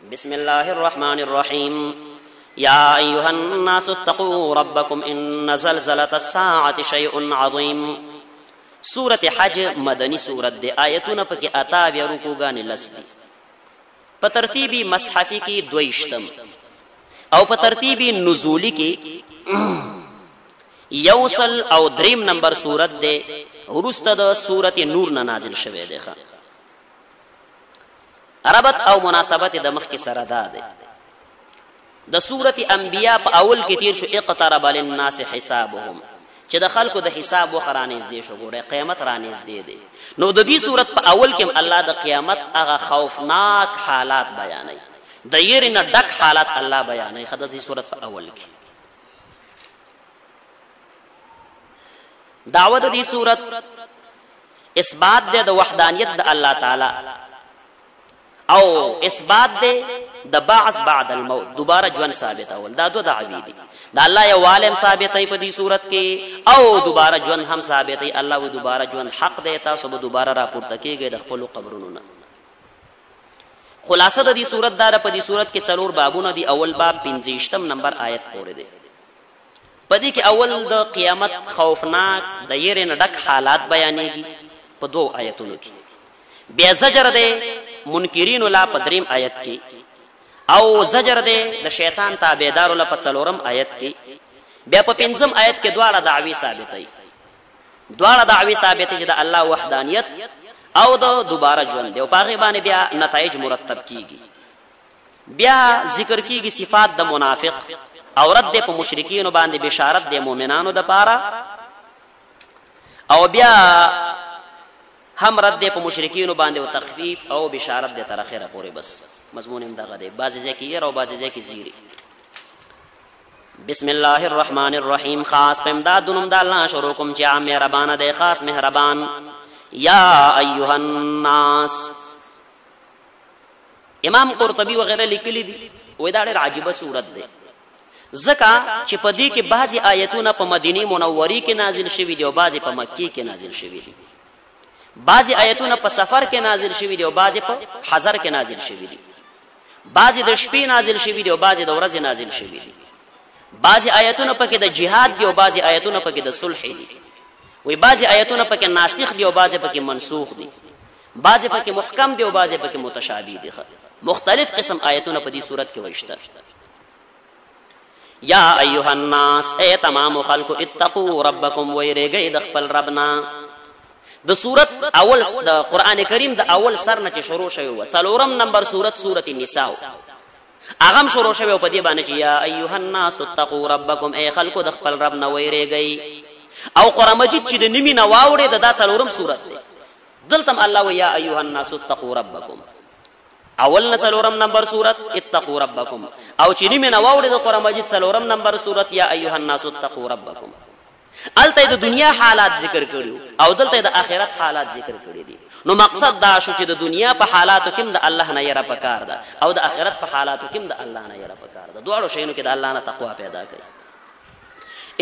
بسم الله الرحمن الرحیم یا ایها الناس اتقوا ربکم ان زلزلة الساعة شیء عظیم. سورة حج مدني سورت دی، آیتونه پکې 78، رکوګانې 10 دي. په ترتیبي مصحفي کې 22 او په ترتیبي نزولی کې 103 نمبر سورت دی، وروسته د سورت نور نه نازل شوی دی. ربط او مناسبت د مخکې سره دا دی، د سورت انبیاء په اول کې تیر شو اقترب للناس حسابهم، چې د خلکو د حساب وخت رانږدې شو، ګوره قیامت رانږدې دی. نو د دې سورت په اول کې الله د قیامت هغه خوفناک حالات بیانوي، د یرې نه ډک حالات الله بیانوي. ښه، د دې سورت په اول کې دعوه د دې سورت اثبات دی د وحدانیت د الله تعالی، او اثبات دی د بعث بعد الموت، دوباره ژوند ثابتول. دا دوه دعوی دي، د الله یو عالم ثابتوي په دې صورت کې، او دوباره ژوند هم ثابتوي. الله و دوباره ژوند حق دی، تاسو به دوباره راپورته کیږئ د خپلو قبرونو نه. خلاصه د دې صورت دا ده، په دې صورت کې 4 بابونه دي. اول باب 25 نمبر آیت پورې دی. په دې کې اول د قیامت خوفناک د یرې نه ډک حالات بیانېږي په 2 آیتونو کې. بیا زجر دی منکرینو لا په 3 آیت کې، او زجر دی د شیطان تابعدارو لا په 4 آیت کې. بیا په 5 آیت کې دواړه دعوی ثابتوي، دواړه دعوی ثابتوي چې د الله وحدانیت او د دوباره ژوند دی، او په هغې باندې بیا نتایج مرتب کیږي. بیا ذکر کیږي صفات د منافق، او رد په مشرکینو باندې، بشارت د مؤمنانو د پاره، او بیا هم رد په مشرکینو باندې او تخفیف او بشارت د تر اخره پورې. بس مضمون هم دغه دی، بعضې ځای کې ير او بعضې ځای کې زیری. بسم الله الرحمن الرحیم. خاص په امداد نوم د الله شروع کوم چې عام مهربان دی، خاص مهربان. یا ایها الناس، امام قرطبي وغیرہ لیکلي دي، وایي دا ډېر عجیبه صورت دی، ځکه چې په دې کې بعضې آیتونه په مدینې منورې کې نازل شوي دي او بعضې په مکې کې نازل شوي دي، بعضې آیتونه په سفر کې نازل شوي دي او بعضې په حضر کې نازل شوي دي، بعضې د شپې نازل شوي دي او بعضې د ورځې نازل شوي دي، بعضې آیتونه پکې د جهاد دي او بعضې آیتونه پکې د صلح دي. وایي بعضې آیتونه پکې ناسخ دي او بعضې پکې منسوخ دي، بعضې پکې محکم دي او بعضې پکې متشابه دي. مختلف قسم آیتونه په دې صورت کې وشته. یا ایها الناس، ای تمام خلکو، اتقوا ربکم، ویریږئ د خپل رب نه. د سورت اول، د قرآن کریم د اول سر نه چې شروع شوی و، 4 نمبر سورت سورت النساء، هغه هم شروع شوی په دې باندې چې یا ایها الناس اتقوا ربکم، ای خلکو د خپل رب نه ویریږئ. او قرآن مجید چې د نیمې نه واوړې، د دا 4 سورت دی. دلته هم الله وایي یا ایها الناس اتقوا ربکم، اول نه 4 نمبر سورت اتقوا ربکم، او چې نیمې نه واوړې د قرآن مجید 4 نمبر سورت یا ایها الناس اتقوا ربکم. هلته د دنیا حالات ذکر کړي او دلته د آخرت حالات ذکر کړي دي. نو مقصد دا شو چې د دنیا په حالاتو کې هم د الله نه یره پکار ده، او د آخرت په حالاتو کې هم د الله نه یره پکار ده. دواړو شیانو کې د الله نه تقوا پیدا کړئ.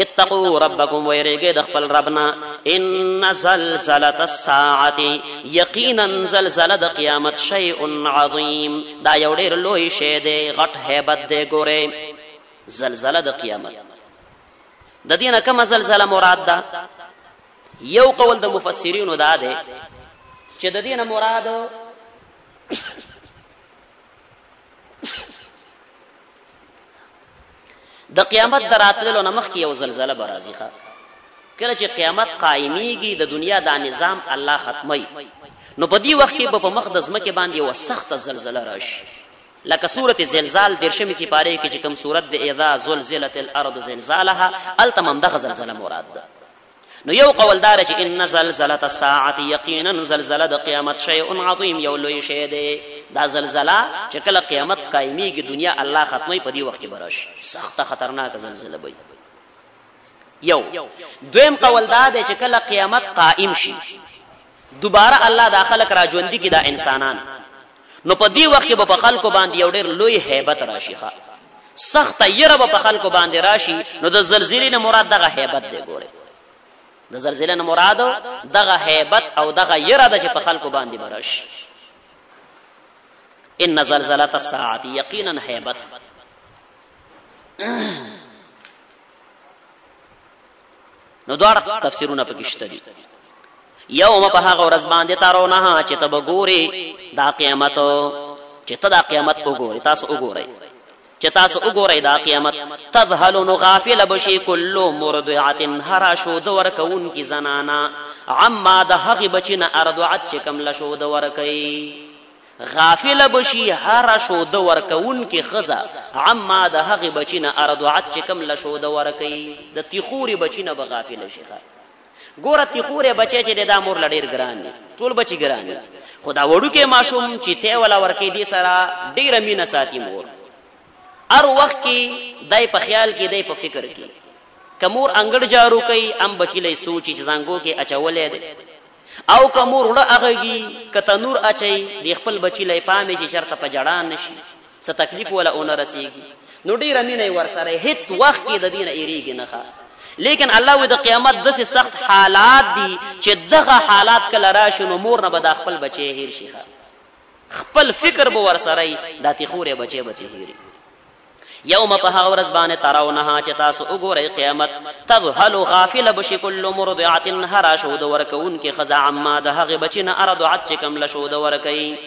اتقوا ربکم، ویریږئ د خپل رب نه. ان زلزلة الساعة، یقینا زلزله د قیامت شیء عظیم، دا یو ډېر لوی شی دی، غټ هیبت دی. ګورئ زلزله د قیامت، د دې نه کومه زلزله مراد ده؟ یو قول د مفسرینو دا دی چې د دې نه مراد د قیامت د راتللو نه مخکې یو زلزله به راځي. ښه، کله چې قیامت قایمیږي، د دنیا دا نظام الله ختموي، نو په دې وخت کې به په مخ د ځمکې باندې یوه سخته زلزله راشي، لکه سورة زلزال 30 سپارې کې چې کوم سورت د اذا زلزلت الارض زلزالها، هلته هم همدغه زلزله مراد ده. نو یو قول دار چې ان زلزلة الساعة، یقینا زلزله د قیامت شیء عظیم، یو لوی شی دی. دا زلزله چې کله قیامت قایمیږي، دنیا الله ختموي، په دې وخت کې به راشي، سخته خطرناکه زلزله به وي. یو دویم قول دا دی چې کله قیامت قائم شي، دوباره الله دا خلک را ژوندي کړي، دا انسانان، نو په دې وخت کې به په خلکو باندې یو ډېر لوی هیبت راشي، ښه سخته یره به په خلکو باندې راشي. نو د زلزلې نه مراد دغه هیبت دی. ګورئ د زلزلې نه مراد دغه هیبت او دغه یره ده چې په خلکو باندې به راشي. ان زلزلة الساعة یقینا هیبت. نو دواړه تفسیرونه پکې شته دي. یوم په هغه ورځ باندې ترونه چې ته به ګورې دا قیامت، چې ته دا قیامت وګورې، تاسو وګورئ چې تاسو وګورئ دا قیامت. تذهل نو غافل بشي کل مرضعة هره شود ورکوونکې زنانه عما د هغې بچي نه ارضعت چې کوم له شود ورکوي. غافل بشي هره شود ورکوونکې ښځه عما د هغې بچي نه ارضعت چې کوم له شود ورکوي. د تیخورې بچي نه به غافله شي. ګوره تیخورې بچی چې دی دا مور له ډېر ګران دی، ټول بچي ګران دي، خو دا وړوکی ماشوم چې تی وله ورکوي دې سره ډېره مینه ساتي مور. هر وخت کې دی په خیال کې، دی په فکر کې. که مور انګړ جارو کوي هم بچي له یې سوچي چې زانګو کې اچولی دی، او که مور اوړه اغږي، که تنور اچوي، د خپل بچي له یې پام چې چېرته په ژړا نه شي، څه تکلیف وله ونه رسېږي، نو ډېره مینه یې ورسره، هېڅ وخت کې د دې نه هېرېږي نه. ښه لیکن الله وایي د قیامت داسې سخت حالات دي چې دغه حالات کله راشي نو مور نه به دا خپل بچی هېر شي. ښه خپل فکر به ورسره وي، دا تیخوری بچی به ترې هېري. یوم په هغه ورځ باندې ترونها چې تاسو وګورئ قیامت. تذهل غافله به شي کل مرضعة هره شود ورکوونکې ښځه عما د هغې بچي نه ارضعت چې کوم له شود ورکوي.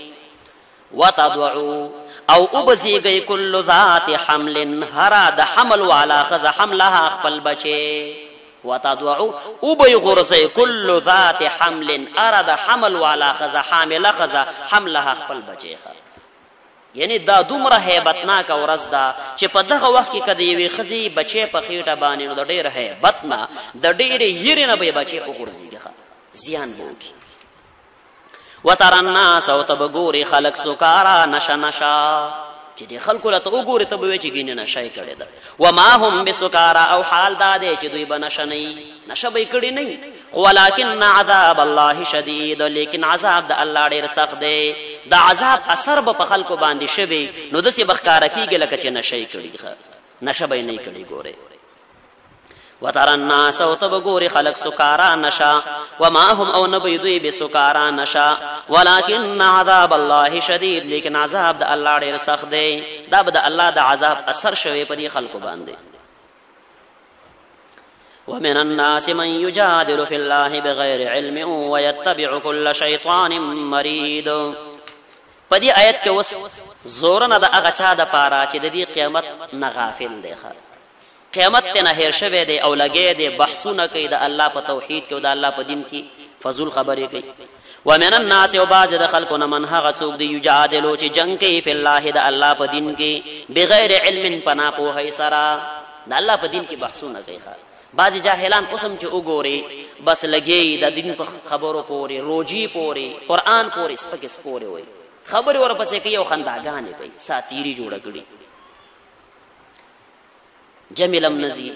وتضعو او وبزیږي کل ذات حمل هره د حمل والا ښځه حملها خپل بچی. وتضعو وبه غورځوي کل ذات حمل هره د حمل والا ښځه، حامله ښځه حملها خپل بچی. ښه یعنی دا دومره هیبتناکه ورځ ده چې په دغه وخت کې که د یوې ښځې بچی په خېټه باندې نو د ډېر هیبت نه، د ډېرې یرې نه به یې بچی وغورځېږي، ښه زیان به وکړي. وترى الناس او ته به ګورې خلک سکارا نشه نشه، چې دې خلکو له ته وګورې ته به وایې چې ګینې نشه یې کړې ده. وما هم بسکارا او حال دا دی چې دوی به نشه نه وي، نشه به یې کړې نه وي، خو ولکن عذاب الله شدید، لیکن عذاب د الله ډېر سخت دی. د عذاب اثر به په خلکو باندې شوی، نو داسې به ښکاره کېږي لکه چې نشه یې کړي. ښه نشه به یې نه کړي. ګورې وترى الناس او ته به ګورې خلک سکارا نشه، وما هم او نه به دوی بسکارا نشه، ولکن عذاب الله شدید، لیکن عذاب د الله ډېر سخت دی. دا به د الله د عذاب اثر شوی په دې خلکو باندې. ومن الناس من يجادل في الله بغير علم ويتبع كل شيطان مريد. په دې آیت کې اوس زورنه د هغه چا دپاره چې د دې قیامت نه غافل دی، ښه قیامت ته نه هېر شوی دی او لګی دی بحثونه کوي د الله په توحید کې او د الله په دین کې فضول خبرې کوي. ومن الناس او بعضې د خلکو نه من هغه څوک دی یجادلو چې جنګ کوي فی الله د الله په دین کې بغیر علم په ناپوهۍ سره، د الله په دین کې بحثونه کوي. ښه بعضې جاهلان اوس هم چې وګورې بس لګی د دین په خبرو پورې، روجي پورې، قرآن پورې سپکې سپورې وایي، خبرې ورپسې کوي او خنداګانې کوي، ساتیري جوړه کړي. جمع لم نه ځي،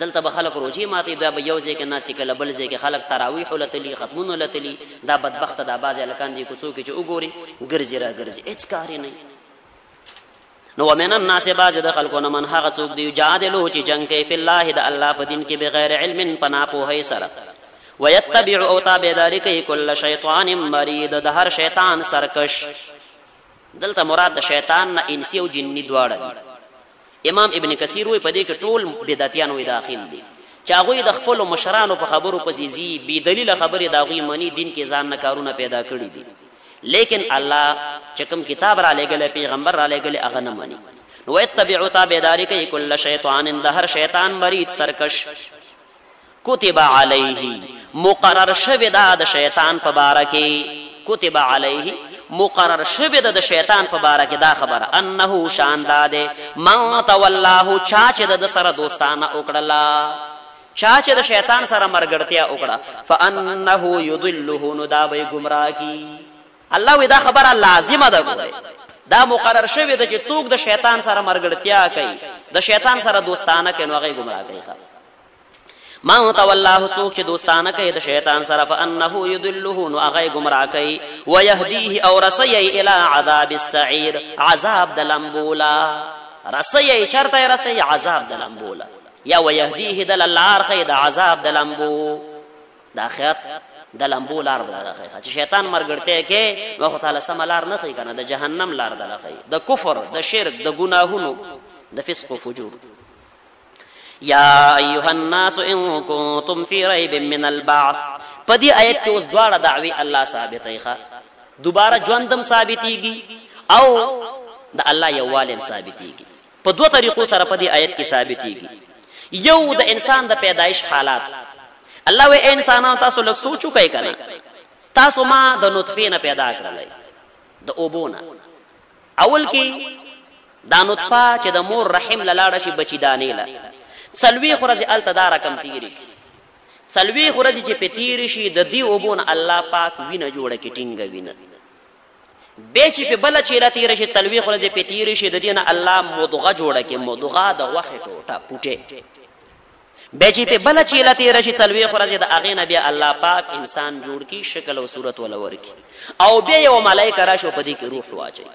دلته به خلک روژې ماتوي، دا به یو ځای کې ناست دي، کله بل ځای کې خلک تراویحو له تلي، ختمونو له تلي. دا بدبخته دا بعضې هلکان دې کوڅو کې چې وګوري ګرځي را ګرځي، هېڅ کار یې نه. نو ومن الناس بعضې د خلکو نه من هغه څوک دی یجادلو چې جنګ کوي فی الله د الله په دین کې بغیر علم په ناپوهۍ سره، ویتبع او تابعداري کوي کل شیطان مرید د هر شیطان سرکش. دلته مراد د شیطان نه انسي او جني دواړه دي. امام ابن کثیر وایي په دې کې ټول بدعتیان وایي داخل دي چې هغوی د خپلو مشرانو په خبرو پسې ځي، بې دلیله خبرې د هغوی مني، دین کې ځان نه کارونه پیدا کړي دي، لیکن الله چې کوم کتاب را لېږلی، پیغمبر را لېږلی، هغه نه مني. نو ویتبعو تابعداري کوي کل شیطان د هر شیطان مرید سرکش. کتب علیه مقرر شوې ده د شیطان په باره کې، کتب علیه مقرر شوې ده د شیطان په باره کې دا خبره، انه شان دا دی من تولاه چا چې د ده سره دوستانه وکړله، چا چې د شیطان سره مرګړتیا وکړه، فانه یضله نو دا به یې ګمراه کړي. الله وایي دا خبره لازمه ده، ګورئ دا مقرر شوې ده چې څوک د شیطان سره مرګړتیا کوي، د شیطان سره دوستانه کوي، نو هغه یې ګمراه کوي. من تولاه څوک چې دوستانه کوي د شیطان سره، فانه یضله نو هغه یې ګمراه کوي، ویهدیه او رسوي الی عذاب السعیر عذاب د لمبولا، رسوي چېرته یې رسوي؟ عذاب د لمبولا، یا ویهدیه د لار ښیي د عذاب د لمبو. د آخرت د لمبو لار به درله ښیي. چې شیطان مرګړتیا کې نو خو تعالی سمه لار نه ښیي که نه، د جهنم لار درله ښیي، د کفر، د شرک، د ګناهونو، د فسق و فجور. یا ایها الناس ان کنتم فی ریب من البعث. په دې آیت کې اوس دواړه دعوی الله ثابتوي. ښه، دوباره ژوند هم ثابتېږي او د الله یووالی هم ثابتېږي. په دوه طریقو سره په دې آیت کې ثابتېږي. یو د انسان د پیدایش حالات. الله وی انسانانو تاسو لږ سوچ وکړئ که نه، تاسو ما د نطفې نه پیدا کړلی، د اوبو نه. اول کې دا نطفه چې د مور رحم له لاړه شي بچی دانې له، 40 ورځې هلته دا رقم تېرې کړي. 40 ورځې چې پې تېرې شي د دې اوبو نه الله پاک وینه جوړه کړي، ټینګه وینه. بیا چې پې بله چیله تېره شي، 40 ورځې پې تېرې شي، د دې نه الله مدغه جوړه کړي، مدغه د غوښې ټوټه پوټې. بیا چې پې بله چیله تېره شي، 40 ورځې، د هغې نه بیا الله پاک انسان جوړ کړي، شکل او صورت وله ورکړي، او بیا یوه ملایکه راشي او په دې کې روح واچوي.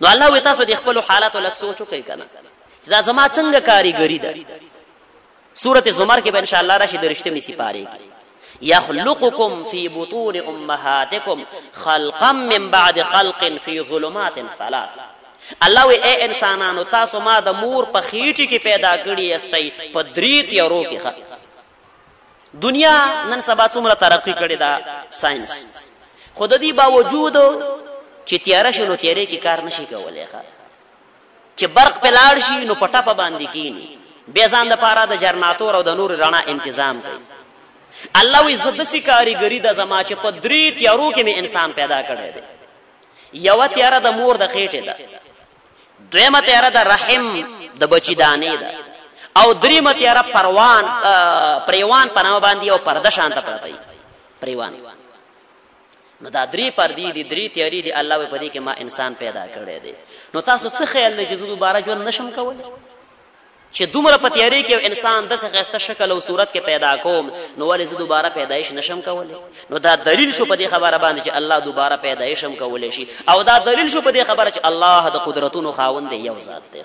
نو الله وایي تاسو د خپلو حالاتو لږ سوچ وکړئ که نه، چې دا زما څنګه کاریګري ده. سورة زمر کې به انشاءالله راشي د رښتمې سپارې کې، یخلقکم فی بطون امهاتکم خلقا من بعد خلق فی ظلمات ثلاث. الله وی اے انسانانو تاسو ما د مور په خېټې کې پیدا کړي یاستئ په درې تیارو کې. ښه، دنیا نن سبا څومره ترقي کړې ده ساينس، خو د دې باوجود چې تیاره شي نو تیارې کې کار نشي کولی. ښه، چې برق په لاړ شي نو په ټپه باندې کینی، بیا ځان دپاره د جرناتور او د نور رڼا انتظام کوي. الله وی زه داسې کاریګري ده زما چې په درې تیارو کې مې انسان پیدا کړی دی. یوه تیاره د مور د خېټې ده، دویمه تیاره د رحم د بچی دانې ده، او دریمه تیاره پروان پریوان په نامه باندې یو پرده شانته پرته وي، پریوان. نو دا درې پردې دي، درې تیارې دي. الله وایي په دې کې ما انسان پیدا کړی دی. نو تاسو څه خیال دی چې زه دوباره ژوند نشم کولی؟ چې دومره په تیارې کې یو انسان داسې ښایسته شکل او صورت کې پیدا کوم، نو ولې زه دوباره پیدایش نشم کولی؟ نو دا دلیل شو په دې خبره باندې چې الله دوباره پیدایش هم کولی شي، او دا دلیل شو په دې خبره چې الله د قدرتونو خاوند دی، یو ذات دی.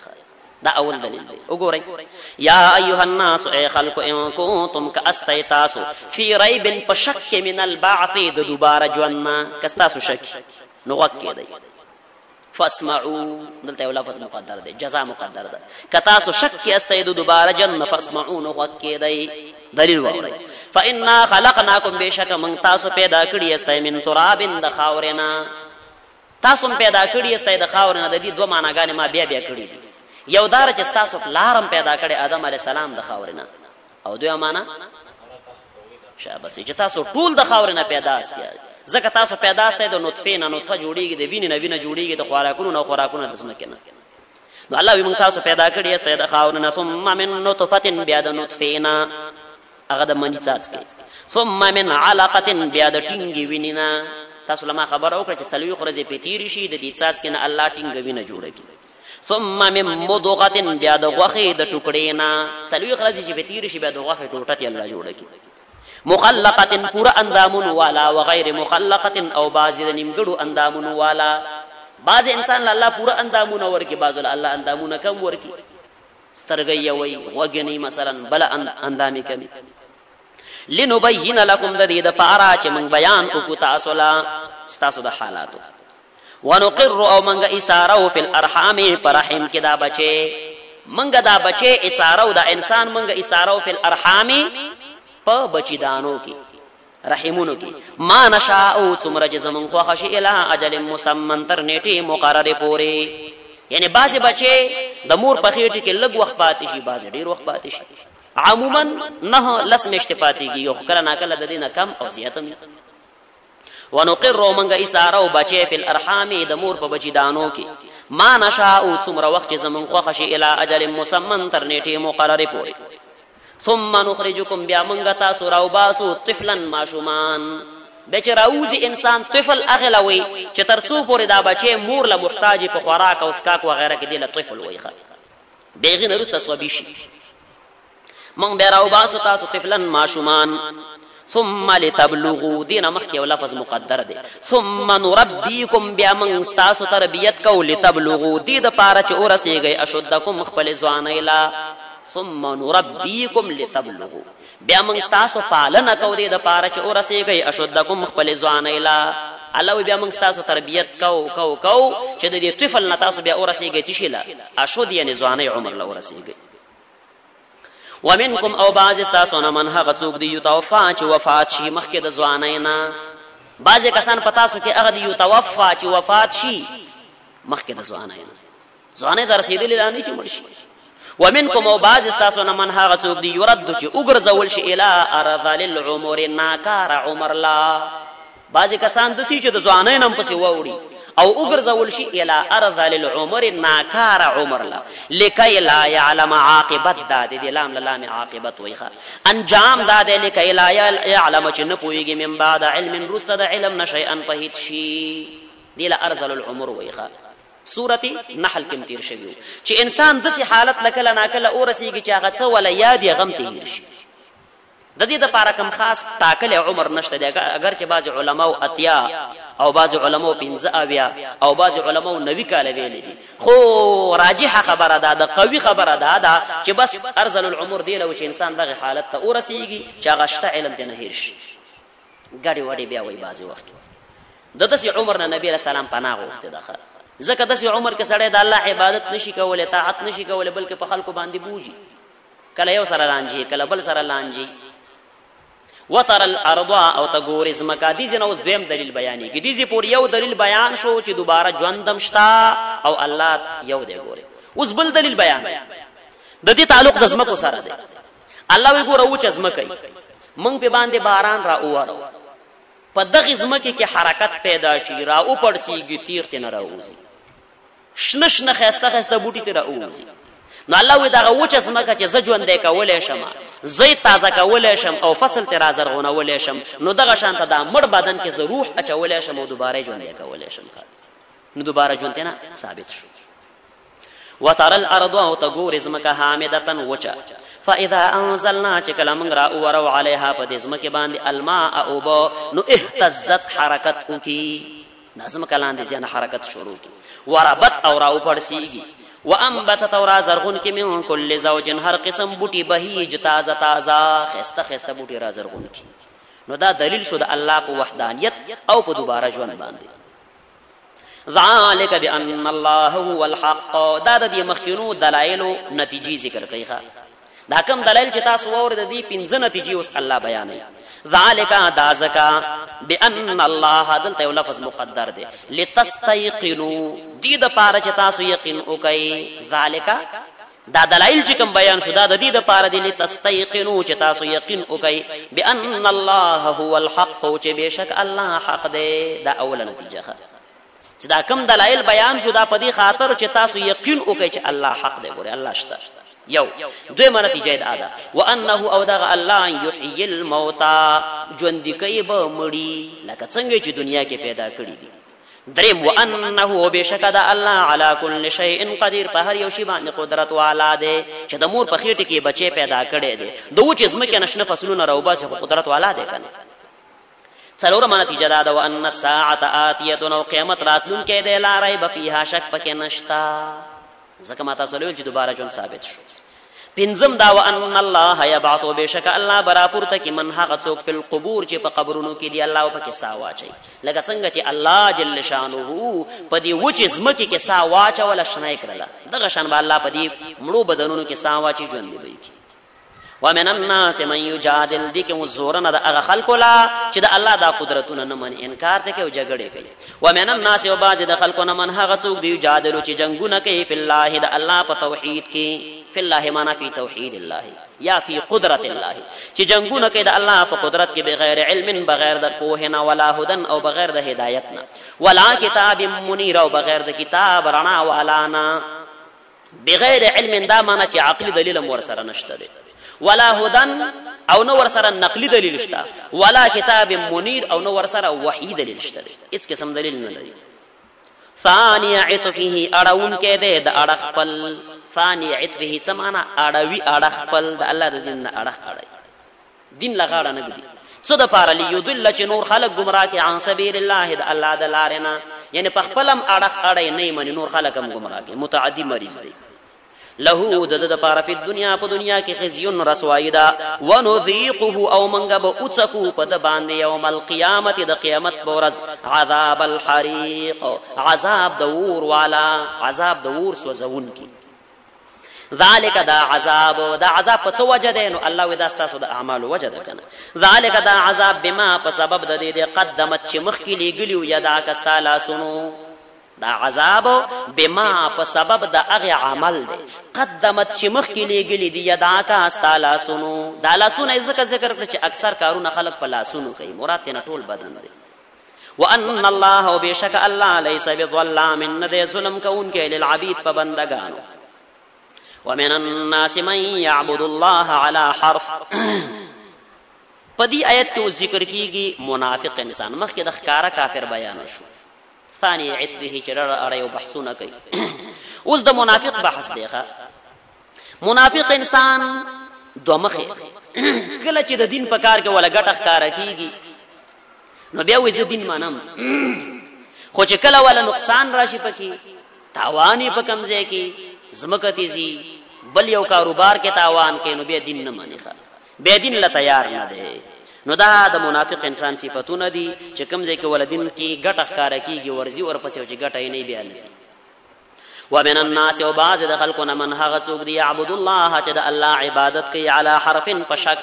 دا اول دلیل دی. وګورئ، یا ایها الناس ای خلق ان کنتم کاستئ تاسو فی ریب په شک کې من البعث د دوباره ژوند نه، که ستاسو شک نو غوږ کېدئ. فاسمعوا، دلته یو لفظ مقدر دی، جزا مقدر ده. که تاسو شک کې استئ د دوباره ژوند نه، فاسمعوا نو غوږ کېدئ، دلیل واورئ. فإنا خلقناکم بېشکه موږ تاسو پیدا کړي یاستئ من تراب د خاورې نه. تاسو هم پیدا کړي یاستئ د خاورې نه. د دې دوه معناګانې ما بیا بیا کړي دي. یو دا چې ستاسو پلار هم پیدا کړی آدم علیه السلام د خاورې نه، او دویمه معنا شابسي چې تاسو ټول د خاورې نه پیدا یاستئ، ځکه تاسو پیدا یاستئ د نطفې نه، نطفه جوړیږي د وینې نه، وینه جوړیږي د خوراکونو نه، خوراکونه د ځمکې نه. نو الله وایي موږ تاسو پیدا کړي یاستئ د خاورې نه، ثم من نطفة بیا د نطفې نه، هغه د مني څاڅکی، ثم من علقة بیا د ټینګې وینې نه. تاسو له ما خبره وکړه چې 40 ورځې پرې تېرې شي، د دې څاڅکې نه الله ټینګه وینه جوړه کړي. ثم من مضغة بیا د غوښې د ټوکړې نه، 40 ورځې چې پرې تېرې شي بیا د غوښې ټوټه ترې الله جوړه کړي. مخلقة پوره اندامونو والا، وغیر مخلقة او بعضې د نیمګړو اندامونو والا. بعضې انسان له الله پوره اندامونه ورکړي، بعضو له الله اندامونه کم ورکړي، سترګۍ یې وي، غوږ یې نه مثلا، بله اندام یې کمي. لنبین لکم د دې دپاره چې موږ بیان وکړو تاسو له ستاسو د حالاتو. ونقر او موږ ایسارو فی الارحام په رحم کې دا بچی، موږ دا بچی ایسارو، دا انسان موږ ایسارو فی الارحام په بچیدانو کې، رحمونو کې، ما نشاء څومره چې زموږ خوښه شي، الی اجل مسمن تر نیټې مقررې پورې. یعنی بعضې بچی د مور په خېټې کې لږ وخت پاتې شي، بعضې ډېر وخت پاتې شي، عموما 9 10 میاشتې پاتېږي، خو کله ناکله د دې نه کم او زیات هم وي. ونقر موږ ایسارو بچی فی الارحام د مور په بچیدانو کې، ما نشاء څومره وخت چې زموږ خوښه شي، الی اجل مسمن تر نیټې مقررې پورې. ثم نخرجکم بیا موږ تاسو راوباسو طفلا ماشومان. بیا چې راوځي انسان طفل هغې له وایي چې تر څو پورې دا بچی مور له محتاج په خوراک او څښاک وغیره کې، دې له طفل وایي. ښه، بیا هغې نه وروسته صبي شي. موږ بیا راوباسو تاسو طفلا ماشومان. ثم لتبلغوا، دې نه مخکې یو لفظ مقدر دی، ثم نربیکم بیا موږ ستاسو تربیت کوو، لتبلغوا دې دپاره چې ورسېږئ اشدکم خپلې ځوانۍ له. ثم نربيكم لتبلغوا، بیا موږ تاسو پالنه کو دې د پاره چې ورسیږئ اشدکم خپل ځوانۍ لا. الله بیا موږ تاسو تربیت کو کو کو چې د دې طفل نه تاسو بیا ورسیږئ چې شي لا اشد، یعنی ځوانۍ عمر لا ورسیږئ. ومنکم او بعض تاسو نه من هغه څوک دی یتوفا چې وفات شي مخکې د ځوانۍ نه. بعضې کسان په تاسو کې هغه دی یتوفا چې وفات شي مخکې د ځوانۍ نه، ځوانۍ ته رسېدلي لا نه چې مړ شي. ومنکم او بعض ستاسو نه من هغه څوک دی یرد چې وګرځول شي الی ارذل العمر، ناکاره عمر لا. بعضې کسان داسې چې د ځوانۍ نه هم پسې واوړي او وګرځول شي الی ارذل العمر، ناکاره عمر لا، لکی لا یعلم عاقبت، دا دی د لام له لام عاقبت وایي، انجام دا دی لکی لا یعلم چې نه پوهېږي من بعد علم، وروسته د علم نه شیئا په هېڅ شي. دې له ارذل العمر وایي. سورة نحل کې تیر شوی چې انسان داسې حالت له کله ناکله ورسېږي چې هغه څه وله یاد یې غم ته هېر شي. د دې دپاره کوم خاص ټاکلی عمر نشته دی، اګر چې بعضې علماو 80 او بعضې علماو 75 او بعضې علماو 90 کاله ویلي دي، خو راجحه خبره ده، د قوي خبره دا ده چې بس ارذل العمر دی له چې انسان دغه حالت ته ورسېږي چې هغه شته علم ترې نه هېر شي. ګډې وډې بیا وایي بعضې وخت د داسې عمر نه نبي علیه السلام پناه غوښتې ده، ځکه داسې عمر کې سړی د الله عبادت نشي کولی، طاعت نشي کولی، بلکې په خلکو باندې بوجي، کله یو سره لانجي کله بل سره لانجي. وتر الارض او ته ګورې ځمکه. دې ځای نه اوس دویم دلیل بیانېږي. دې ځای پورې یو دلیل بیان شو چې دوباره ژوند هم شته او الله یو دی. ګورې اوس بل دلیل بیان د دې تعلق د ځمکو سره دی. الله وایي ګوره وچه ځمکه موږ پې باندې باران را وورو، په دغې ځمکې کې حرکت پیدا شي، را وپړسېږي، تیغ ترې نه راووځي، شنه شنه ښایسته ښایسته بوټي ترې راووځي. نو الله وایي دغه وچه ځمکه چې زه ژوندی کولی شم، زه یې تازه کولی شم او فصل ترې رازرغونولی شم، نو دغه شان ته دا مړ بدن کې زه روح اچولی شم او دوباره یې ژوندی کولی شم. نو دوباره ژوند نه ثابت شو. وتر الارض او ته ګورې ځمکه هامدة وچه، فاذا انزلنا چې کله موږ را وورو علیها په دې ځمکې باندې الماء اوبه، نو اهتزت حرکت وکړي، دا ځمکه لاندې ځای حرکت شروع کړي، وربت او را وپړسېږي، وانبتت او را زرغون کړي من کل زوج هر قسم بوټي بهیج تازه تازه ښایسته ښایسته بوټي را زرغون کړي. نو دا دلیل شو د الله په وحدانیت او په دوباره ژوند باندې. ذلك بأن الله هو الحق، دا د دې مخکینو دلایلو نتیجې ذکر کوي. دا کوم دلایل چې تاسو واورېد دي 5 نتیجې اوس الله بیانوي. ذلك دا ځکه بأن الله، دلته یو لفظ مقدر دی، لتستيقنوا، دې دپاره چې تاسو یقین وکئ. ذلك دا دلایل چې کوم بیان شو دا د دې دپاره دی، لتستيقنوا چې تاسو یقین وکئ بأن الله هو الحق، چې بېشک الله حق دی. دا اوله نتیجه ښه چې دا کوم دلایل بیان شو دا په دې خاطر چې تاسو یقین وکئ چې الله حق دی، ګورئ الله شته. یو دویمه نتیجه دا ده وانه او دغه الله یحیی الموتی، ژوندي کوي به مړي لکه څنګه چې دنیا کې پیدا کړي دي. دریم وانه بېشکه د الله علی کل شیء قدیر، په هر یو شي باندې قدرت والا دی، چې د مور په خېټه کې بچی پیدا کړی دی، د وچې ځمکې نه شنه فصلونه راوباسي، خو قدرت والا دی که نه. څلورمه نتیجه دا ده وان الساعة آتیة، او قیامت راتلونکی دی، لا ریب فیها، شک پکې نشته، ځکه ما تاسو ویل چې دوباره ژوند ثابت شو. پنځم دا وان الله یبعث، بېشکه الله به راپورته کړي من هغه څوک فی القبور چې په قبرونو کې دي، الله پکې ساه واچوي، لکه څنګه چې الله جل شانه په دې وچې ځمکې کې ساه واچوله شنه یې کړله، دغه شان به الله په دې مړو بدنونو کې ساه واچوي، ژوندي به یې کړي. ومن الناس من یجادل، دې کې اوس زورنه د هغه خلکو لا چې د الله دا قدرتونه نه مني، انکار ته کوي او جګړې کوي. ومن الناس او بعضې د خلکو نه من هغه څوک دی یجادلو چې جنګونه کوي فی الله، د الله په توحید کې، فی الله معنا فی توحید الله یا فی قدرت الله، چې جنګونه کوي د الله په قدرت کې بغیر علم، بغیر د پوهې نه، ولا هدن او بغیر د هدایت نه، ولا کتاب منیر او بغیر د کتاب رڼا والا نه. بغیر علم دا معنا چې عقلي دلیل هم ورسره نشته دی، ولا هدن او نه ورسره نقلي دلیل شته، ولا کتاب منیر او نه ورسره وحي دلیل شته دی، هیڅ قسم دلیل نه لري. ثانی عطفه، اړونکی دی د اړه خپل. ثانی عطفه څه معنا؟ اړوي اړه خپل، د الله د دین نه اړه اړوي، دین له غاړه نه ږدي. څه دپاره؟ لیضل، چې نور خلک ګمراه کړي عن سبیل الله، د الله د لارې نه، یعنې په خپل هم اړخ اړی نه مني، نور خلک هم ګمراه کړي، متعدي مریض دی. له د ده دپاره فی الدنیا په دنیا کې خزی رسوایی ده، ونذیقه او موږ به وڅکو په ده باندې یوم القیامت د قیامت په ورځ عذاب الحریق، عذاب د اور والا، عذاب د اور سوځونکي. ذالک دا عذاب، دا عذاب په څه وجه دی؟ نو الله وایي دا ستاسو د اعمالو وجه ده که نه. ذالک دا عذاب بما په سبب د دې دی قدمت چې مخکې لېږلي وو یداک ستا لاسونو. دا عذاب بما په سبب د هغې عمل دی قدمت چې مخکې لېږلي دي یداک ستا لاسونو. دا لاسونه یې ځکه ذکر کړل چې اکثر کارونه خلک په لاسونو کوي، مراد ترې نه ټول بدن دی. وان الله او بېشکه الله لیس بظلام نه دی ظلم کوونکی للعبید په بندګانو. ومن الناس من يعبد الله على حرف. په دې آیت کې اوس ذکر کیږي منافق انسان. مخکې د ښکاره کافر بیان شو، ثاني عطفه چې لړه اړه یو بحثونه کوي. اوس د منافق بحث دی. ښه، منافق انسان دوه مخې دی. کله چې د دین په کار کې ولا ګټه ښکاره کیږي نو بیا وایي زه دین منم، خو چې کله ولا نقصان راشي پکې، تاوان یې په کوم ځای کې، ځمکه تیزي، بل یو کاروبار کې تاوان کوي، نو بیا دین نه مني، ښه بیا دین له تیار نه دی. نو دا د منافق انسان صفتونه دي چې کوم ځای کې ولا دین کې ګټه ښکاره کیږي ورځي ورپسې، او چې ګټه یې نه بیا نه ځي. ومن الناس او بعض د خلکو نه من هغه څوک دی یعبد الله چې د الله عبادت کوي علی حرف په شک.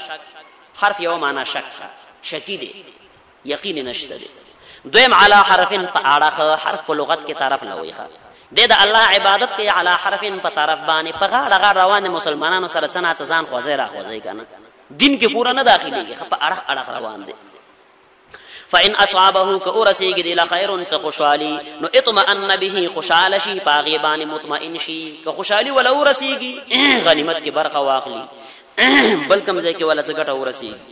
حرف یو معنا شک، شکی دی، یقین نشته دی. دویم علی حرف په اړه، حرف په لغت کې طرف نه وایي. دی د الله عبادت کوي علی حرف په طرف باندې، په غاړه غاړه روان مسلمانانو سره څه ناڅه ځان خوځی را خوځی که نه، دین کې پوره نه داخلېږي، په اړخ اړخ روان دی. فإن أصابه که ورسېږي دی له خیر څه خوشحالي نو اطمأن به خوشحاله شي، په هغې باندې مطمئن شي. که خوشحالي وله ورسېږي غنیمت کې برخه واخلي، بل کوم ځای کې وله څه ګټه ورسېږي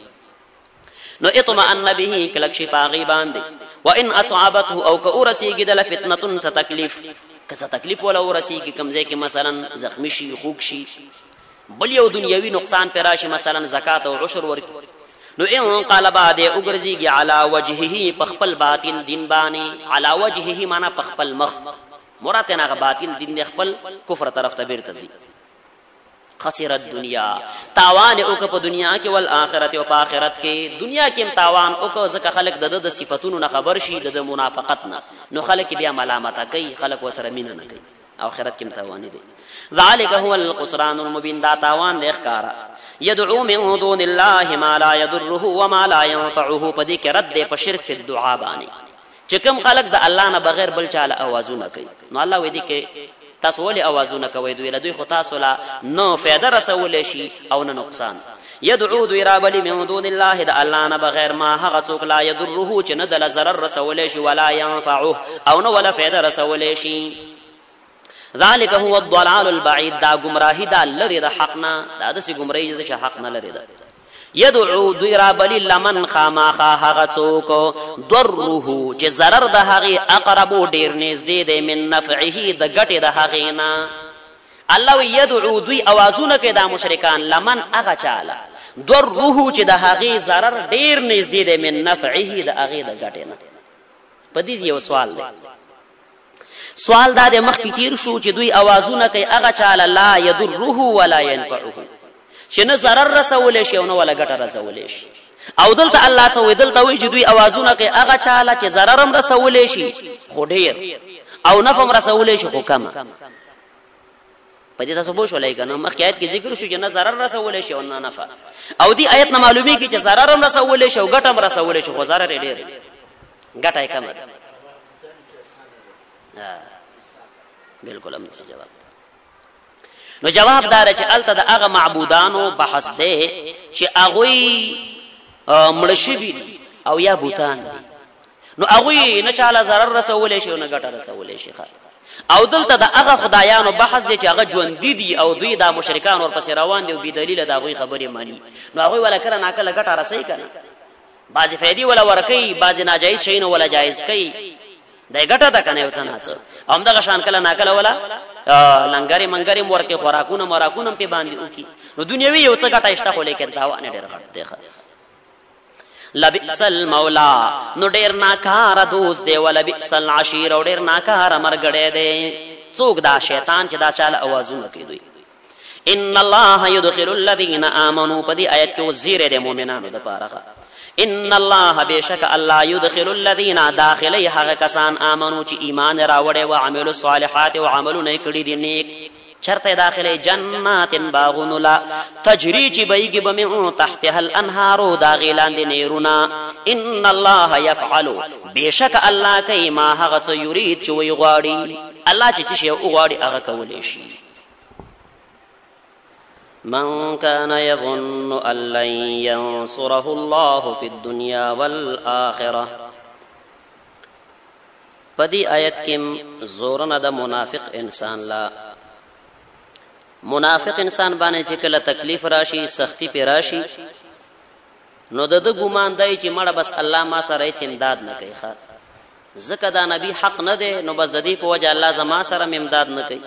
نو اطمأن به کلک شي په هغې باندې. وإن أصابته او که ورسېږي دله فتنة څه تکلیف، که څه تکلیف وله ورسېږي کوم ځای کې مثلا زخمی شي، خوږ شي، بل یو دنیوي نقصان پرې راشي، مثلا زکات او عشر ورکړي، نو انقلب دی وګرځېږي علی وجهه په خپل باطل دین باندې. علی وجهه معنا په خپل مخ، مراد ترې هغه باطل دین دی، خپل کفر طرف ته بېرته ځي. خسر الدنیا، تاوان یې وکړ په دنیا کې، والآخرت او په آخرت کې. دنیا کې هم تاوان وکړ ځکه خلک د ده د صفتونو نه خبر شي، د ده منافقت نه، نو خلک بیا ملامته کوي، خلک ورسره مینه نه کوي. او آخرت کې هم تاوان دی. ذلک هو الخسران المبین، دا تاوان دی ښکاره. يدعو من دون الله ما لا يضره وما لا ينفعه، په دې کې رد دی په شرک فی الدعا باندې چې کوم خلک د الله نه بغیر بل چا له اوازونه کوي. نو الله وایي دې کې تاسو ولې اوازونه کوئ؟ دوی له دوی خو تاسو له نه فایده رسولی شي او نه نقصان. يدعو دوی رابلي من دون الله د الله نه بغیر ما هغه څوک لا يضره چې نه دله ضرر رسولی شي ولا ينفعه او نه ولا فایده رسولی شي. ذلك هو الضلال البعيد، دا گمراهی دا لري د حق نه، دا داسې گمراهي ده چې حق نه لري ده. يدعو دوی رابلي لمن خامخا هغه څوک ضره چې ضرر د هغې اقرب ډېر نږدې دی من نفعه د ګټې د هغې نه. الله وایي يدعو دوی اوازونه کوي دا مشرکان لمن هغه چاله ضره چې د هغې ضرر ډېر نږدې دی من نفعه د هغې د ګټې نه. په دې یو سوال دی، سوال دا دی مخکې تیر شو چې دوی اوازونه کوي هغه چاله لا یضره ولا ينفعه چې نه ضرر رسولی شي او نه ولا ګټه رسولی شي. او دلته الله څه وایي؟ دلته وایي چې دوی اوازونه کوي هغه چاله چې ضرر هم رسولی شي خو ډېر او نفع هم رسولی شي خو کمه. په دې تاسو پوه شولئ که نه؟ مخکې آیت کې ذکر شو چې نه ضرر رسولی شي او نه نفع، او دې آیت نه معلومیږي چې ضرر هم رسولی شي او ګټه هم رسولی شي خو ضرر یې ډېر دی، ګټه یې کمه ده. بالکل هم داسې جواب. نو جواب دار چې الته د هغه معبودانو بحث دی چې هغوی مړه شوي دي او یا بوتان دي، نو هغوی نه چاله ضرر رسولی شي او نه ګټه رسولی شي. او دلته د هغه خدایانو بحث دی چې هغه ژوندي دي او دوی دا مشرکان ورپسې روان دي او بې دلیله د هغوی خبرې مني، نو هغوی وله کله ناکله ګټه رسوي که نه، بعضې فایدې وله ورکوي، بعضې ناجایز شیونه وله جایز کوي، دا ګټه ده که نه یو څه ناڅه. او همدغه شان کله ناکله وله لنګرې منګرې هم ورکوي، خوراکونه موراکونه هم پرې باندې وکړي، نو دنیوي یو څه ګټه یې شته خو لیکن تاوان یې ډېر غټ دی. لبئس المولا، نو ډېر ناکاره دوست دی، ولبئس العشیر، او ډېر ناکاره مرګړی دی. څوک؟ دا شیطان چې دا چاله اوازونه کوي دوی. ان الله يدخل الذين آمنوا، په دې آیت کې اوس زیری دی مؤمنانو دپاره. ان الله بشک الله يدخل الذين داخلي هغه کسان آمنو چې ایمان راوړی او عملوا الصالحات او عملونه یې کړي دي نیک، چرته داخله جنات باغونو لا تجری چې بهیږي به من تحتها الانهار، د هغې لاندې نهرونه. ان الله يفعل، بېشکه الله کوي ما هغه څه یرید چې ویې غواړي. الله چې څه شی وغواړي هغه کولی شي. من كان يظن أن لن ينصره الله في الدنيا والآخرة. په دې آیت کې زورنه د منافق انسان لا، منافق انسان باندې چې کله تکلیف راشي، سختی پې راشي، نو د ده ګمان دی چې مړه بس الله ما سره هېڅ امداد نه کوي، ښه ځکه دا نبی حق نه دی، نو بس د دې په وجه الله زما سره هم امداد نه کوي.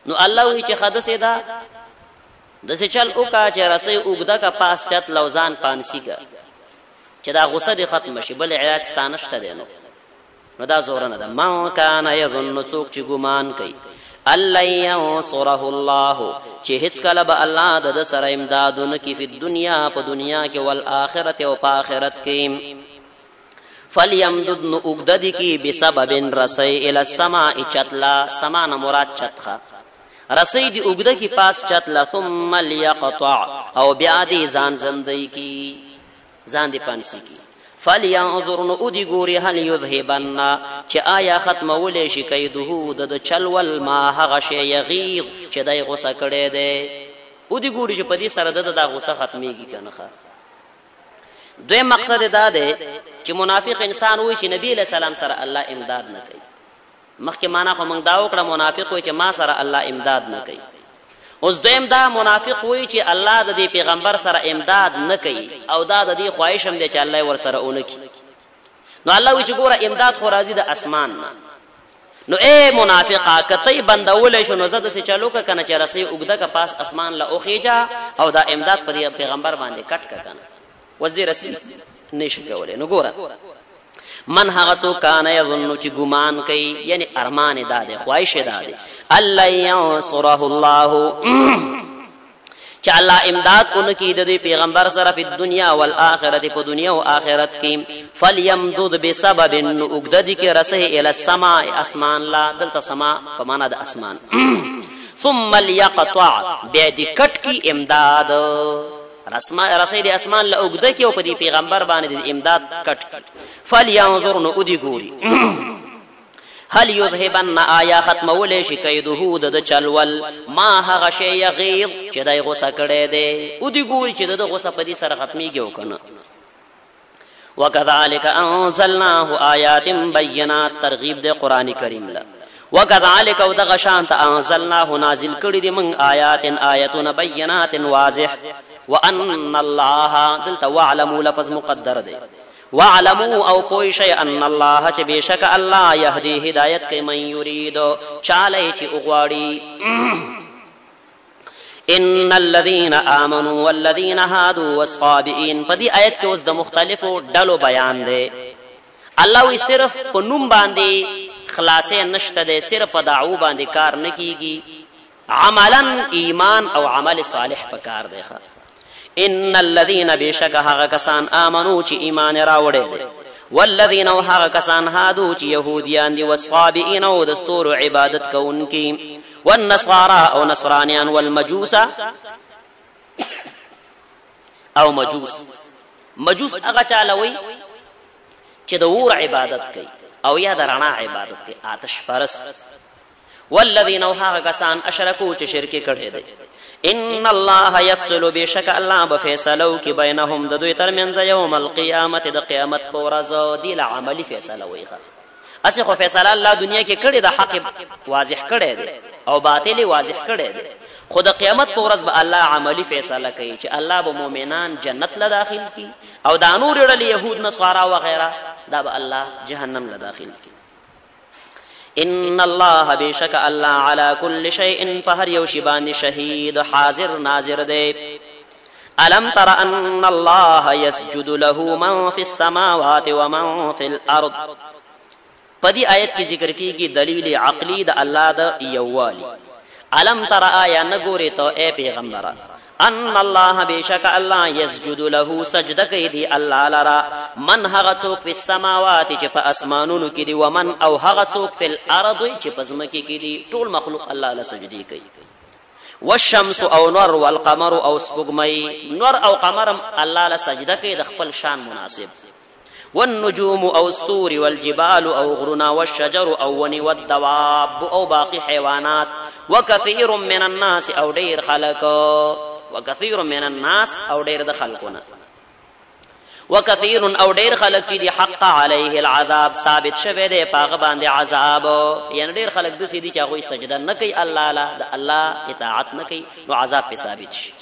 نو الله وایي چې ښه داسې ده، داسې چل وکړه چې رسۍ اوږده که پاس چت له ځان پانسي که، چې دا غصه دې ختمه شي، بل علاج ستا نشته دی. نو دا زورنه ده. من کان یظن، څوک چې ګمان کوي الله ينصره الله، چې هیڅ کله به الله د ده سره امداد ونه کړي، په دنیا، په دنیا کې، والآخرت او په آخرت کې، فلیمدد نو اوږده دي کي بسبب رسۍ الی السماء چتلا، سما نه مراد چت ښه، رسۍ دي اوږده کي پاس چتلا، ثم لیقطع او بیا دي ځان زندۍ کی، ځان دي پانسي کی. فلینظر نو ودي ګوري هل یذهبن، چې آیا ختمولی شي کیده د ده چلول ما هغه شی یغیظ چې دی غوسه کړی دی. ودي ګوري چې په دې سره د ده دا غوسه ختمیږي که نه. ښه دویم مقصد دا دی چې منافق انسان وایي چې نبی علیه السلام سره الله امداد نه کوي. مخکې معنا خو موږ دا وکړه، منافق وایي چې ما سره الله امداد نه کوي. اوس دویم دا منافق وایي چې الله د دې پیغمبر سره امداد نه کوي، او دا د دې خواهش هم دی چې الله یې ورسره ونه کړي. نو الله وایي چې ګوره امداد خو راځي د اسمان نه، نو ای منافقه که ته یې بندولی شو نو زه داسې چل وکړه که نه چې رسۍ اوږده که پاس اسمان له وخېژه او دا امداد په دې پیغمبر باندې کټ که که نه، اوس دې رسۍ نشي کولی. نو ګوره من هغه څوک کان یظن چې ګمان کوي، یعنی ارمان یې دا دی، خواهش یې دا دی، الله ینصره الله، چې الله امداد ونه کړي د دې پیغمبر سره په دنیا والآخرت، په دنیا او آخرت کې، فلیمدد بسبب نو اوږده دي کې رسۍ الی السماء اسمان لا، دلته سما په معنا د اسمان، ثم لیقطع بیا دې کټ کی امداد، رسۍ د اسمان له اوږده کې او په دې پیغمبر باندې د امداد کټ کی. فلینظر نو ودې ګوري هل یذهبن آیا ختمولی شي کیده د ده چلول ما هغه شی یغیظ چې دی غوسه کړی دی. ودې ګوري چې د ده غوسه په دې سره ختمیږي او که نه. وکذلک انزلناه آیات بینات، ترغیب د قرآن کریم له. وکذلک او دغه شان ته انزلناه نازل کړي دي موږ آیات آیتونه بینات واضح. وان الله، دلته واعلموا لفظ مقدر دی، واعلموا او پوه شئ ان الله چې بېشکه الله یهدي هدایت کوي من یرید چاله چې وغواړي. ان الذين آمنوا والذين هادوا والصابئين، په دې آیت کې اوس د مختلفو ډلو بیان دی. الله وی صرف په نوم باندې خلاصې نشته دی، صرف په دعوو باندې کار نه کیږي، عملا ایمان او عمل صالح پکار دی. ان الذين بشک هغه کسان آمنو چې ایمان راوړی دی، والذین او هغه کسان هادو چې یهودیان دي، والصابئین او د ستورو عبادت کوونکي، والنصارا او نصرانیان، والمجوس او مجوس. مجوس هغه چاله وایي چې د اور عبادت کوي او یا د رڼا عبادت کوي، آتش پرست. والذین او هغه کسان اشرکو چې شرک کړی دی، ان الله یفصل بشک الله به فیصله وکړي بینهم د دوی ترمنځ یوم القیامت د قیامت په ورځ. دې له عملي فیصله وایي. هسې خو فیصله الله دنیا کې کړې ده، حق واضح کړی دی او باطل واضح کړی دی، خو د قیامت په ورځ به الله عملي فیصله کوي چې الله به مؤمنان جنت له داخل کړي او دا نور ډلې یهود نصارا وغیره دا به الله جهنم له داخل کړي. ان الله بشک الله على كل شيء په هر یو شي باندې شهید حاضر ناظر دی. الم تر ان الله يسجد له من في السماوات ومن في الارض. په دې آیت کې ذکر کیږي دلیل عقلی د الله د یووالي. الم تر آیا نه ګورې ته ای پیغمبره ان الله بشک الله یسجد له سجده کوي دی الله لرا من هغه څوک په سماوات چې په اسمانونو کې دی ومن او هغه څوک په الارض چې په ځمکه کې دی، ټول مخلوق الله له سجدي کوي. والشمس او نور والقمر او سپوږمۍ، نور او قمر الله له سجده کوي د خپل شان مناسب. والنجوم او ستوري والجبال او غرونه والشجر او وني والدواب او باقي حیوانات وکثیر من الناس او ډیر خلق، وکثیر من الناس او ډیر د خلقونه، وکثیر او ډیر خلق چې دی حق علیه العذاب ثابت شوه دی پاغه باندې عذاب. یعنی ډیر خلق د سې دي چې هغه سجده نه کوي الله لا، د الله اطاعت نه کوي، نو عذاب په ثابت شي.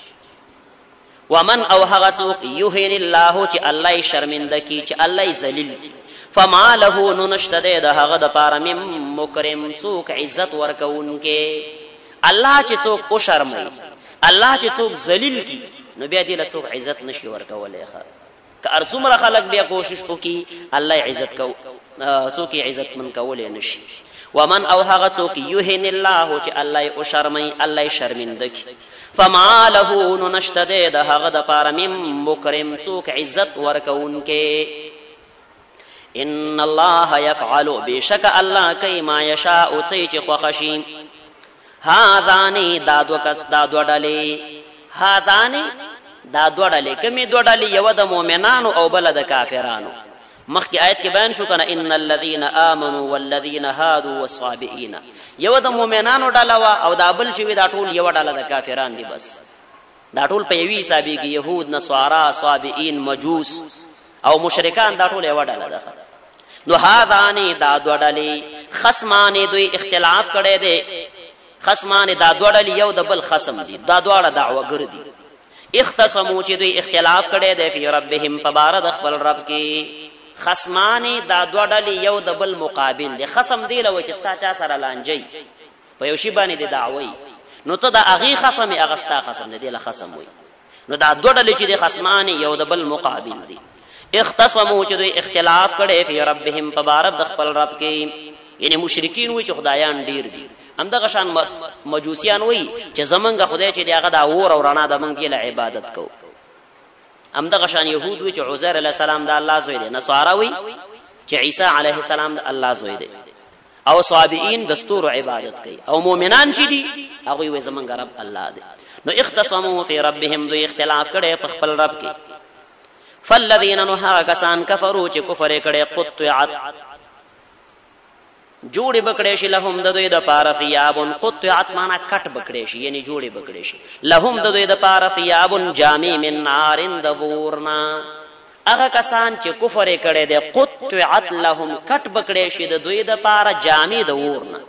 ومن او هغه څوک یهین الله چې الله یې شرمنده کی، چې الله یې ذلیل کی، فما له نو نشته دی د هغه دپاره من مکرم څوک عزت ورکوونکی. الله چې څوک وشرموي، الله چې څوک ذلیل کی، نو بیا دې له څوک عزت نشي ورکولی. ښه که هر څومره خلک بیا کوشش وکړي، الله یې عزت کو څوک یې عزتمن کولی نشي. ومن او هغه څوک یهین الله چې الله یې وشرموي، الله یې شرمنده کړي، فما له نو نشته دی د هغه دپاره من مکرم څوک عزت ورکوونکی. ان الله يفعل بشک الله کوي ما یشاء څه چې خوښ شي. هاذانی دا دوه کس، دا دوه ډلې، هاذانی دا دوه ډلې، کومې دوه ډلې؟ یوه د مؤمنانو او بله د کافرانو. مخکې آیت کې بیان شو کنه، ان الذين امنوا والذين هادوا والصابئين، یو د مؤمنانو ډله وا او دا بل چې دا ټول یو ډله د کافران دي. بس دا ټول په یوې حسابېږي، یهود، نصارا، صابئین، مجوس او مشرکان، دا ټول یو ډله ده. نو هاذانی دا دوه ډلې خصمانې دوی اختلاف کړی دی. خصمانې دا دوه ډلې یو د بل خصم دي، دا دواړه دعوګر دي. اختصمو چې دوی اختلاف کړی دی فی ربهم په باره د خپل رب کې. خصمانې دا دوه ډلې یو د بل مقابل دي. خصم دی له چې ستا چا سره لانجی په یو شي باندې د دعوی، نو ته د هغې خصم یې، هغه ستا خصم دی، دې له خصم وایي. نو دا دوه ډلې چې د خصمانې یو د بل مقابل دي. اختصمو چې دوی اختلاف کړی فی ربهم په باره د خپل رب کې. یعنی مشرکین وایي چې خدایان ډیر دي، همدغه شان مجوسیان وایي چې زمونږ خدای چې دی هغه د اور او رڼا د موږ دې له عبادت کوو. همدغه شان یهود وایي چې عزیر علیه السلام د الله زوی دی، نصارا وایي چې عیسی علیه السلام د الله زوی دی، او صابئین د ستورو عبادت کوي، او مؤمنان چې دي هغوی وایي زمونږ رب الله دی. نو اختصمو فی ربهم دوی اختلاف کړی په خپل رب کې. فالذین نو هغه کسان کفرو چې کفر یې کړی، قطعت جوړې به کړی شي لهم د دوی دپاره ثیابن. قطعت معنا کټ به کړی شي، یعنی جوړې به کړی شي لهم د دوی دپاره ثیابن جامې من نار د اور نه. هغه کسان چې کفر یې کړی دی، قطعت لهم کټ به کړی شي د دوی دپاره جامې د اور نه.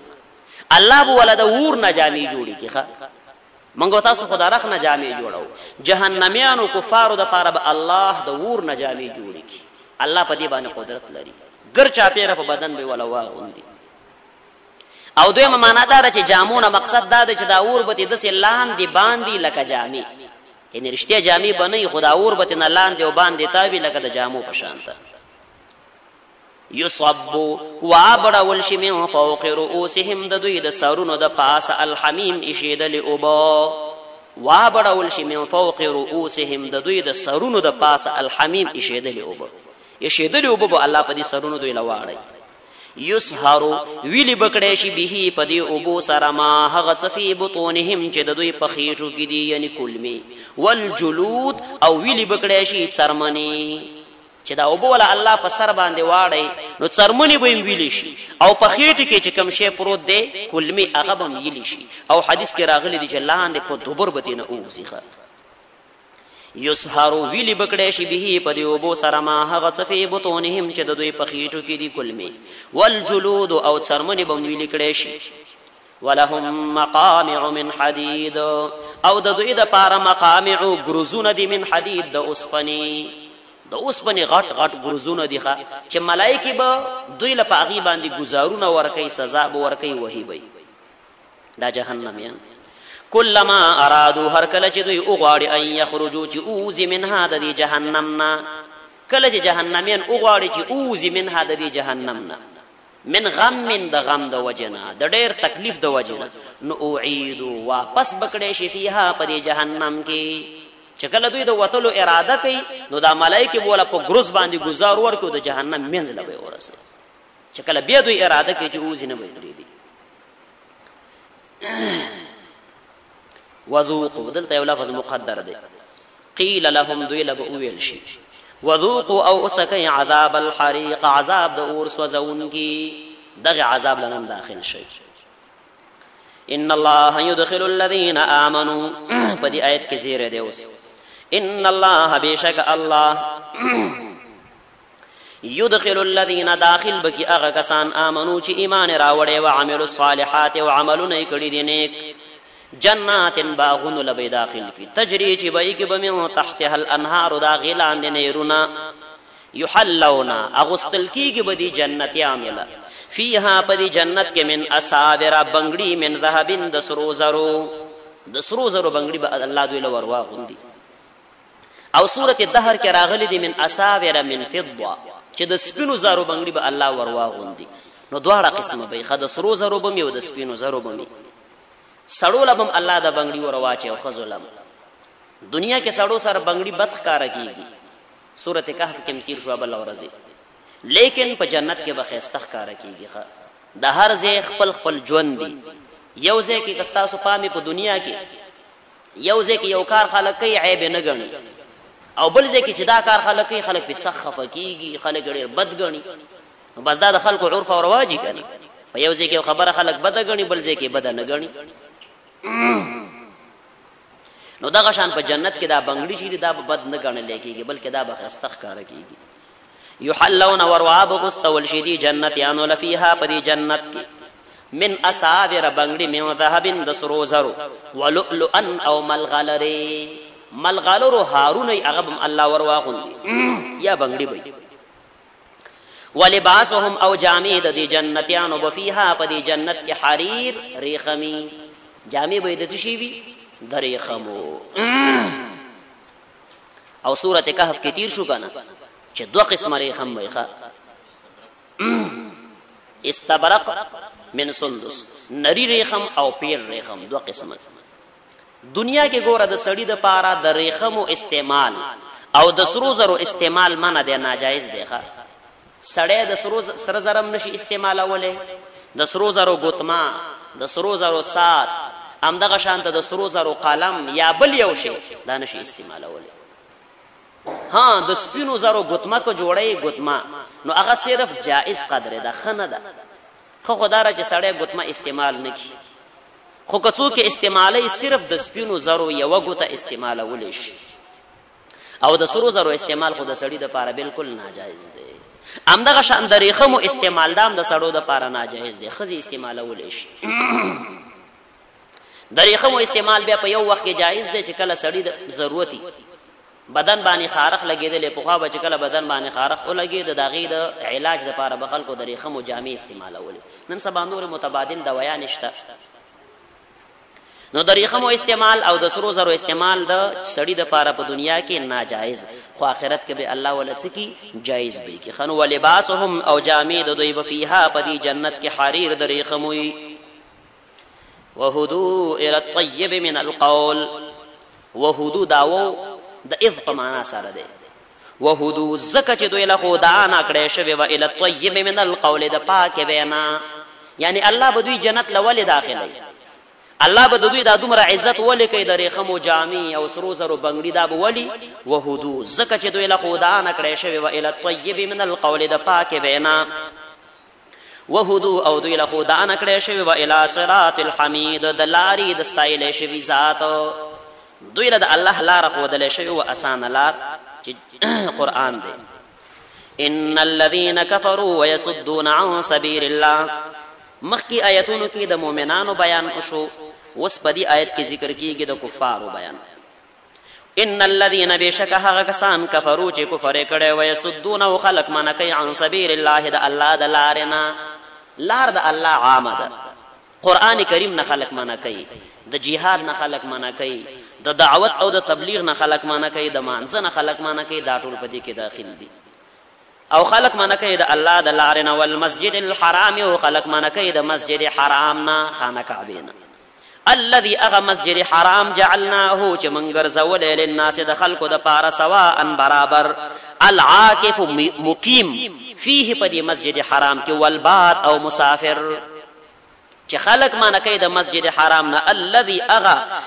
الله به وله د اور نه جامې جوړې کړي. ښه موږ تاسو خو د رخ نه جامې جوړو، جهنمیانو کفارو دپاره به الله د اور نه جامې جوړې کړي. الله په دې باندې قدرت لري، ګر چاپېره په بدن به وله واغوندي. او دویمه معنا دا ده چې جامو نه مقصد دا ده چې دا اور به ترې داسې لاندې باندې لکه جامې، یعنې رښتیا جامې به نه وي، خو دا اور به ترې نه لاندې او باندې تاوي لکه د جامو په شان ته. یصب وابړول شي من فوق رؤوسهم د دوی د سرونو د پاسه الحمیم ایشېدلې اوبه. وابړول شي من فوق رؤوسهم د دوی د سرونو د پاسه الحمیم ایشېدلې اوبه. ایشېدلې اوبه به الله په دې سرونو دوی له واړوي. یسهرو ویلي به کړی شي به په دې اوبو سره ما هغه څه فی بطونهم چې د دوی په خېټو کې دي، یعنې کولمې، والجلود او ویلي به کړی شي څرمنې. چې دا اوبه وله الله په سر باندې واړوي نو څرمنې به یې ویلي شي، او په خېټې کې چې کوم شی پروت دی کولمې هغه به هم ویلي شي. او حدیث کې راغلي دي چې لاندې په دوبر به ترې نه ووځي. ښه یسهرو ویلي به کړی شي به په دې اوبو سره ما هغه څه فی بطونهم چې د دوی په خېټو کې دي کولمې، والجلود او څرمنې به هم ویلي کړی شي. ولهم مقامع من حدید او د دوی دپاره مقامع ګرزونه دي من حدید د اوسپنې، د اوسپنې غټ غټ ګرزونه دي ښه چې ملایکې به دوی له په هغې باندې ګزارونه ورکوي، سزا به ورکوي، وهي به. دا جهنمیان کلما ارادو هر کله چې دوی وغواړي ان یخرجو چې ووځي منها د دې جهنم نه، کله چې جهنمیان وغواړي چې ووځي منها د دې جهنم نه، من غم د غم د وجنه، د ډېر تکلیف د وجنه، نو اعیدو واپس بکړې شي، فیها په دې جهنم کې. چې کله دوی د وتلو اراده کوي، نو دا ملایکې بوله په ګروز باندې ګزار ورکړي، د جهنم منځ له به ورسي. چې کله بیا دوی اراده کوي چې ووځي، نه به پرېږدي. وذوقوا، دلته یو لفظ مقدر دی. قیل لهم، دوی له به وویل شي، وذوقوا او اوسکئ، عذاب الحریق، عذاب د اور سوځونکي، دغه عذاب لنن داخل شي. ان الله يدخل الذين امنوا، په دې آیت کې زیره دی اوس. ان الله، بشک الله، يدخل الذين، داخل بکی هغه کسان، امنو، چې ایمان راوړي، او عملوا الصالحات، او عملونه کړي دي نیک، جنات، باغونو له به داخل کی، تجری، چې بهیږي به، من تحتها الانهار، دا غلان دي نهرونه، یحلون، اغستل کیږي به دي جنتیان له، فیها، په دې جنت کې، من اساور، بنگړي، من ذهب، د سرو زرو بنگړي به الله دوی له ورواغوندي. او سورت دهر کې راغلي دي من اساور من فضه، چې د سپینو زرو بنگړي به الله ورواغوندي. نو دواړه قسمه به خد سرو زرو بم یو د سپینو زرو بم. سړو لبم الله د بنگړي ورواچي او ښځو لم. دنیا کې سړو سره بنگړي بد ښکاره کیږي، سورت کهف کې تیر شو بل ورځي، لیکن په جنت کې به ښایسته ښکاره کیږي. د هر ځای خپل خپل ژوند دی. یو ځای کې که ستاسو پامې په دنیا کې یو ځای کې یو کار خلک کوي، عیب نه ګڼي، او بل ځای کې چې دا کار خلک کوي، خلک په سخت خفه کیږي، خلک ډېر بد ګڼي. نو بس دا د خلکو عرف او رواج کنه. په یو ځای کې خبره خلک بد ګڼي، بل ځای کې بد نه ګڼي. نو دغه شان په جنت کې دا بنگړي چې دا بد نه ګڼل کیږي، بلکې دا به ښایسته ښکاره کیږي. یحلون، وروا به غوستول شي دي جنتیانو له، فیها، په دې جنت کې، من اساور، بنگړي، من ذهب، د سرو زرو، ولؤلؤا، او ملغلرې، ملغلرو هارونه هغه هم الله ورواغوندي یا بنگړي وي. ولباسهم، او جامې د دې جنتیانو به، فیها، په دې جنت کې، حریر، ریخمی جامې به د څه شي وي؟ د ریخمو. او سورته کهف کې تیر شو کنه چې دوه قسمه ریخم وي، ښه، استبرق من سندس، نری ریخم او پیر ریخم، دوه قسمه. دنیا کې ګوره د سړی د پاره د ریخمو استعمال او د سرو زرو استعمال منع دی، ناجایز دی. ښه، سړی د سرو سره زرم نشي استعمالولی، د سرو زرو ګوتما، د سرو زرو سات، همدغه شان ته د سرو زرو قلم یا بل یو شی دا نشي استعمالولی. ها، د سپینو زرو ګوتما کو جوړی ګوتما، نو هغه صرف جائز قدر ده، ښه نه ده. خو خدای چې سړی ګوتما استعمال نکي، خو که څوک استعمالي، صرف د سپینو زرو یوه ګوته استعمالولی شي. او د سرو زرو استعمال خو د سړي د پاره بالکل ناجایز دی. همدغه شان د ریخمو استعمال دام د سړو د پاره ناجایز دی، ښځې استعمالولی شي. د ریخمو استعمال بیا په یو وخت کې جایز دی، چې کله سړي د ضرورتي بدن باندې خارخ لګېدلې. پخوا به چې کله بدن باندې خارخ ولګېد، د هغې د علاج دپاره به خلکو د ریخمو جامې استعمالولې. نن سبا نور متبادل دوایانې شته. نو د ریخمو استعمال او د سرو زرو استعمال د سړي د پاره په دنیا کې ناجایز، خو آخرت کې به الله ولا څه کی؟ جایز به کی خنو. ولباسهم، او جامې د دوی به، فیها، په دې جنت کې، حریر، د ریخمو. وهدو الى الطيب من القول. وهدو داو د اذ په معنا سره دی. وهدو، زکه چې دوی له خدا نه کړې شوی و، الى الطيب من القول، د پاک وینا. یعنی الله به دوی جنت لولې داخلي، الله به د دوی دا دومره عزت ولې کوي، د ریخمو جامې او سرو زرو بنگړي دا به ولي؟ وهدو، زکه چې دوی له خدا نه کړې شوی و، الى الطيب من القول، د پاک وینا. وهدو، او دوی له خدا نه کړې شوی و، الى صراط الحمید، د لارې د ستایلې شوی ذات. دوی له د الله لار ښودلې شوی و، اسانه لار چې قرآن دی. ان الذين كفروا ويصدون عن سبيل الله. مخکې آیتونو کې د مؤمنانو بیان وشو، اوس په دې آیت کې ذکر کیږي د کفارو بیان. ان الذين، بشک هغه کسان، کفرو، چې کفر کړي، ويصدون، او خلق منع کوي، عن سبيل الله، د الله د لارې نه. لار د الله عامه ده. قران کریم نه خلق منع کوي، د جهاد نه خلق منع کوي، د دعوت او د تبلیغ نه خلق منع کوي، د مانځه نه خلق منع کوي، دا ټول په دې کې داخل دي. او خلق منع کوي د الله د لارې نه، والمسجد الحرام او خلق منع کوي د مسجد حرام نه، خانه کعبې نه. الذي هغه مسجد حرام جعلناه چې مونږ ګرځولی للناس د خلکو دپاره سواء برابر، العاکف مقیم فيه په دې مسجد حرام کې، والباد او مسافر، چې خلک منع کوي د مسجد حرام نه. الذي هغه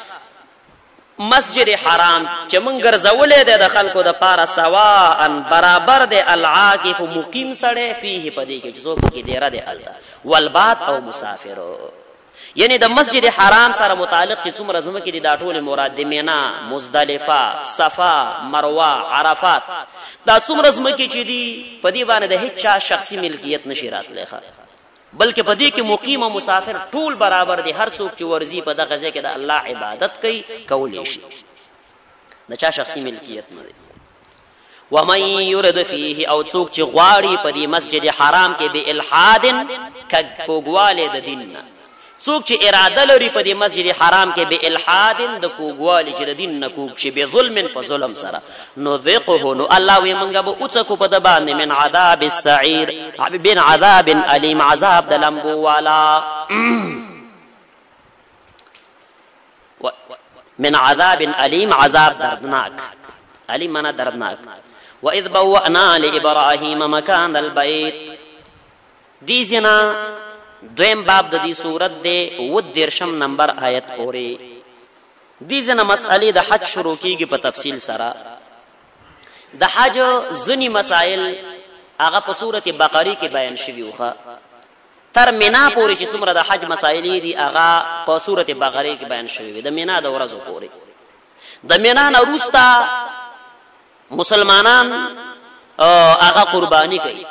مسجد حرام چې مونږ ګرځولی دی د خلکو دپاره سواء برابر دی، العاکف مقیم سړی فيه په دې کې چې څوک پکې دېره دی هلته، والباد او مسافر. یعنی د مسجد حرام سره متعلق چې څومره ځمکې دي دا ټولې مراد دي، مینا، مزدلفه، صفا، مروه، عرفات، دا څومره ځمکې چې دي په دې باندې د هیڅ چا شخصي ملکیت نشي راتلی، بلکې په دې کې مقیم او مسافر ټول برابر دي، هر څوک چې ورځي په دغه ځای کې د الله عبادت کوي کولی شي، د چا شخصي ملکیت نه دی. ومن يرد فيه او څوک چې غواړي په دې مسجد حرام کې بالحاد کوږوالی د دین نه، څوک چې اراده لري په دې مسجد حرام کې بالحاد د کوږوالي چې د دین نه کوږ شي، بظلم په ظلم سره، نذقه نو الله وایي موږ به وڅکو په ده باندې من عذاب السعیر، من عذاب الیم، عذاب د لمبو والا، من عذاب الیم، عذاب دردناک، الیم معنا دردناک. واذ بوأنا لابراهیم مکان البیت، دې ځای دویم باب د دې سورت دی 37 نمبر آیت پورې. دې ځای نه مسئلې د حج شروع کیږي په تفصیل سره. د حج ځینې مسائل هغه په سورت بقرې کې بیان شوي وو، تر مینا پورې چې څومره د حج مسائل دي هغه په سورت بقرې کې بیان شوي وي، د مینا د ورځو پورې. د مینا نه وروسته مسلمانان هغه قرباني کوي.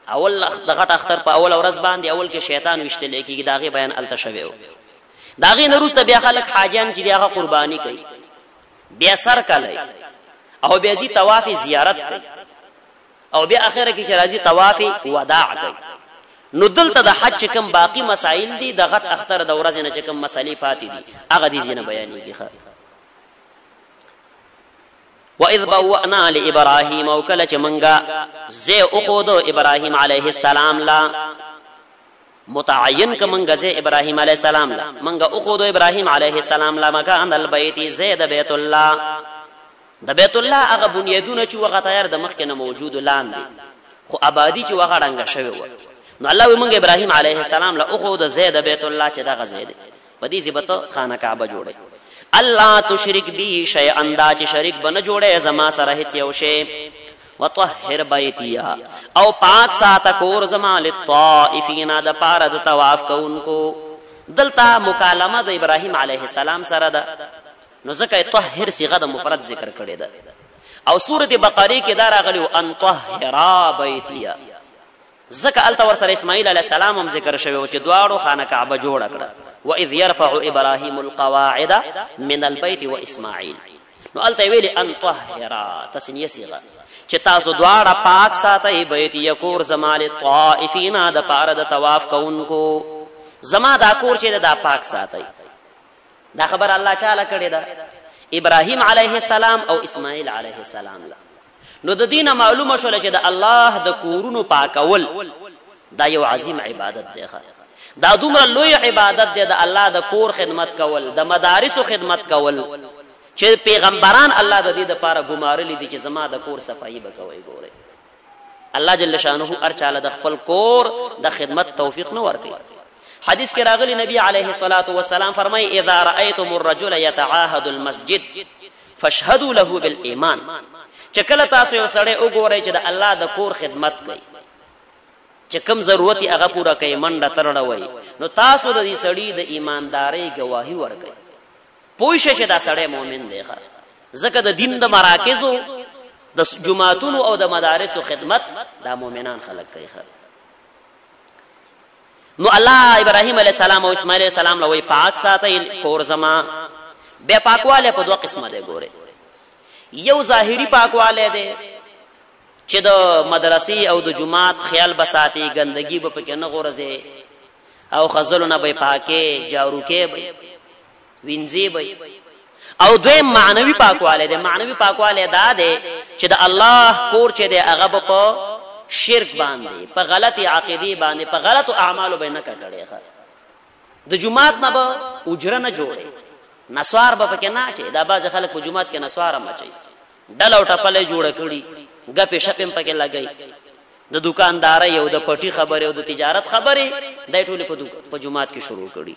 اول د غټ اختر په اول ورځ باندې اول کې شیطان ویشتل کېږي، د هغې بیان هلته شوی و. د هغې نه وروسته بیا خلک حاجیان چې دي هغه قرباني کوي، بیا سر کلی او بیا ځي طواف زیارت کوي، او بیا اخره کې چې راځي طواف وداع کوي. نو دلته د حج چې کوم باقي مسایل دي، د غټ اختر د ورځې نه چې کوم مسلې پاتې دي هغه دې ځینې بیانېږي. وَإِذْ بَوَّأْنَا لِإِبْرَاهِيمَ او کله چې مونږه ځای وښودو ابراهیم علیه السلام لا، متعین که مونږه ځای ابراهیم علیه السلام لا، مونږه وښودو ابراهیم علیه السلام لا مکان البیت، ځای د بیت الله. د بیت الله هغه بنیادونه چې هغه تیار د مخکې نه موجود لاندې، خو آبادي چې هغه ړنګه شوې وه. نو الله وایي مونږ ابراهیم علیه السلام له وښودو ځای د بیت الله چې دغه ځای دی، په دې ځای به ته خانه کعبه جوړوې. الله تشرک بی شیئا، دا چې شریک به نه جوړې زما سره هیڅ یو شی. وطهر بیتیا، او پاک ساته کور زما، للطائفین، د پاره د طواف کوونکو. دلته مکالمه د ابراهیم علیه السلام سره ده، نو ځکه طهر صیغه د مفرد ذکر کړې ده. او سورة بقرې کې دا راغلی ان طهرا بیتیا، ځکه هلته ورسره اسماعیل علیه السلام هم ذکر شوی و چې دواړو خانه کعبه جوړه کړه. واذ يرفع ابراهیم القواعد من البيت واسماعیل، نو هلته یې ویلي ان طهرا، تثنیه صیغه، چې تاسو دواړه پاک ساتئ بیت کور زما للطائفین، د پاره د طواف کوونکو. زما دا کور چې دا پاک ساتئ. دا خبر الله چاله کړې ده؟ ابراهیم علیه السلام او اسماعیل علیه السلام له. نو د دینه معلومه شوله چې د الله د کورونو پاکول دا یو عظیم عبادت دی. دا دومره لوی عبادت دی، د الله د کور خدمت کول، د مدارسو خدمت کول، چې پیغمبران الله د دې دپاره ګمارلي دي چې زما د کور صفایي به کوئ. ګورئ الله جل شانه هر چاله د خپل کور د خدمت توفیق نه ورکوي. حدیث کې راغلی نبی علیه الصلاة والسلام فرمایي اذا رأیتم الرجل يتعاهد المسجد فاشهدوا له بالایمان، چې کله تاسو یو سړی وګورئ چې د الله د کور خدمت کوي، چې کوم ضرورت یې هغه پوره کوي، منډه ترړه وایي، نو تاسو د دې سړي د ایماندارۍ ګواهي ورکوئ. پوه شئ چې دا سړی مؤمن دی، ځکه د دین د مراکزو، د جوماتونو او د مدارسو خدمت دا مؤمنان خلک کوي. نو الله ابراهیم علیه السلام او اسماعیل علیه السلام له وایي پاک ساتئ کور زما. بیا پاکوالی په دوه قسمه دی. ګورئ، یو ظاهري پاکوالی دی چې د مدرسې او د جومات خیال به ساتي، ګندګي به پکې نه غورځي او خزلو نه به پاکې، جارو کې به وینځي به. او دویم معنوي پاکوالی دی. معنوي پاکوالی دا دی چې د الله کور چې دی هغه به په شرک باندې، په غلطي عقیدې باندې، په غلطو اعمالو به نه ککړې. د جومات نه به اجره نه جوړې، نسوار به پکې نه اچي. دا بعضې خلک په جومات کې نسوار هم اچوي، ډله او ټپله یې جوړه کړي، ګپې شپې هم پکې لګوي، د دوکاندارۍ او د پټي خبرې او د تجارت خبرې دا یې ټولې په جومات کې شروع کړي.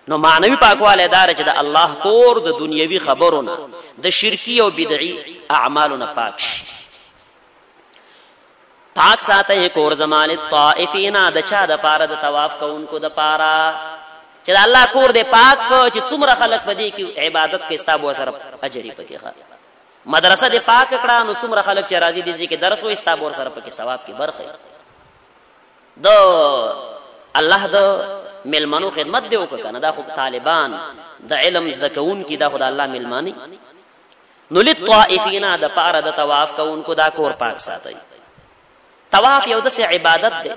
نو معنوي پاکوالی دا دی چې د الله کور د دنیوي خبرو نه، د شرکي او بدعي اعمالو نه پاک شي. پاک ساته کور زما للطائفین، د چا د پاره؟ د طواف کوونکو د پاره. چې د الله کور دې پاک کو چې څومره خلک په دې کې عبادت کوي، ستا به سره اجر پکې. ښه مدرسه دې پاک کړه، نو څومره خلک چې راځي دې کې درس وایي، ستا به سره پکې ثواب کې برخه. د الله د ملمنو خدمت دی وکړه کنه، دا خو طالبان د علم زده کوونکي، دا خو د الله ملمانی. نو للطائفین، د پاره د طواف کوونکو دا کور پاک ساتي. طواف یو داسې عبادت دی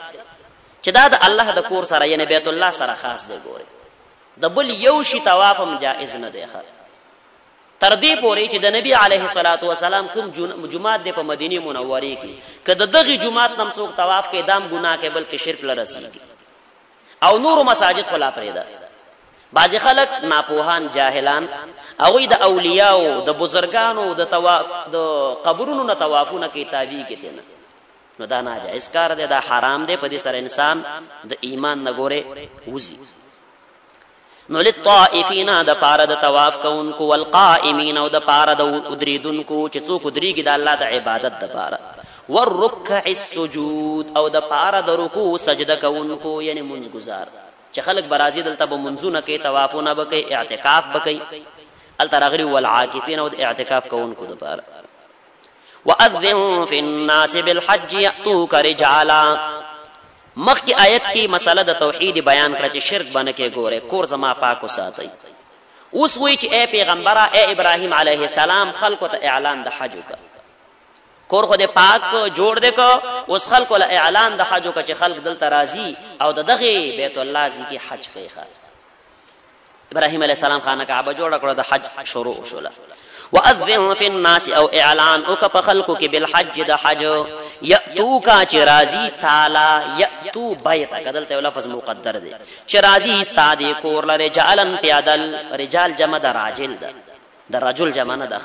چې دا د الله د کور سره، یعنی بیت الله سره خاص دی. ګوره، د بل یو شي طواف هم جائز نه دی. ښه، تر دې پورې چې د نبی علیه الصلاۃ والسلام کوم جمعات دی په مدینه منورې کې، که د دغه جمعات نم څوک طواف کوي، دام ګناه کوي، بلکې شرک لرسیږي. او نور مساجد خو لا پرېږده. بعضې خلک ناپوهان، جاهلان، هغوی د اولیاو د بزرګانو د قبرونو نه طوافونه کوي، تابع کې نه. نو دا ناجایز کار دی، دا حرام دی. په دې سره انسان د ایمان نه ګوره وځي. نو للطائفین، د پاره د طواف کوونکو، والقائمین، او د پاره د ودریدونکو چې څوک ودریږي د الله د عبادت د پاره، والرکع السجود، او د پاره د رکوع سجده کوونکو، یعنی منځ گزار چې خلک برازي دلته به منځونه کوي، طوافونه به کوي، اعتکاف به کوي. هلته راغلي والعاکفین، او د اعتکاف کوونکو د پاره. واذن فی الناس بالحج یأتوک رجالا. مخکې آیت کې مسله د توحید بیان کړه چې شرک به نه کې، ګوره کور زما پاک وساتئ. اوس وایي چې ای پیغمبره، ای ابراهیم علیه السلام، خلکو ته اعلان د حج وکړه. کور خو دې پاک کو، جوړ دې کو، اوس خلکو له اعلان د حج وکړه چې خلک دلته راځي او د دغه بیت الله ځي کې حج کوي. ابراهیم علیه السلام خانه کعبه جوړه کړه، د حج شروع شوله. واذن فی الناس، او اعلان وک په خلکو کې، بالحج، د حج، یاتوکا، چې راضی تعالی، یاتو بیت کدل ته لفظ مقدر دی، چې راضی ستا دی کور لره، رجالن، پیادل. رجال جمع د راجل ده، د رجل جمع نه ده.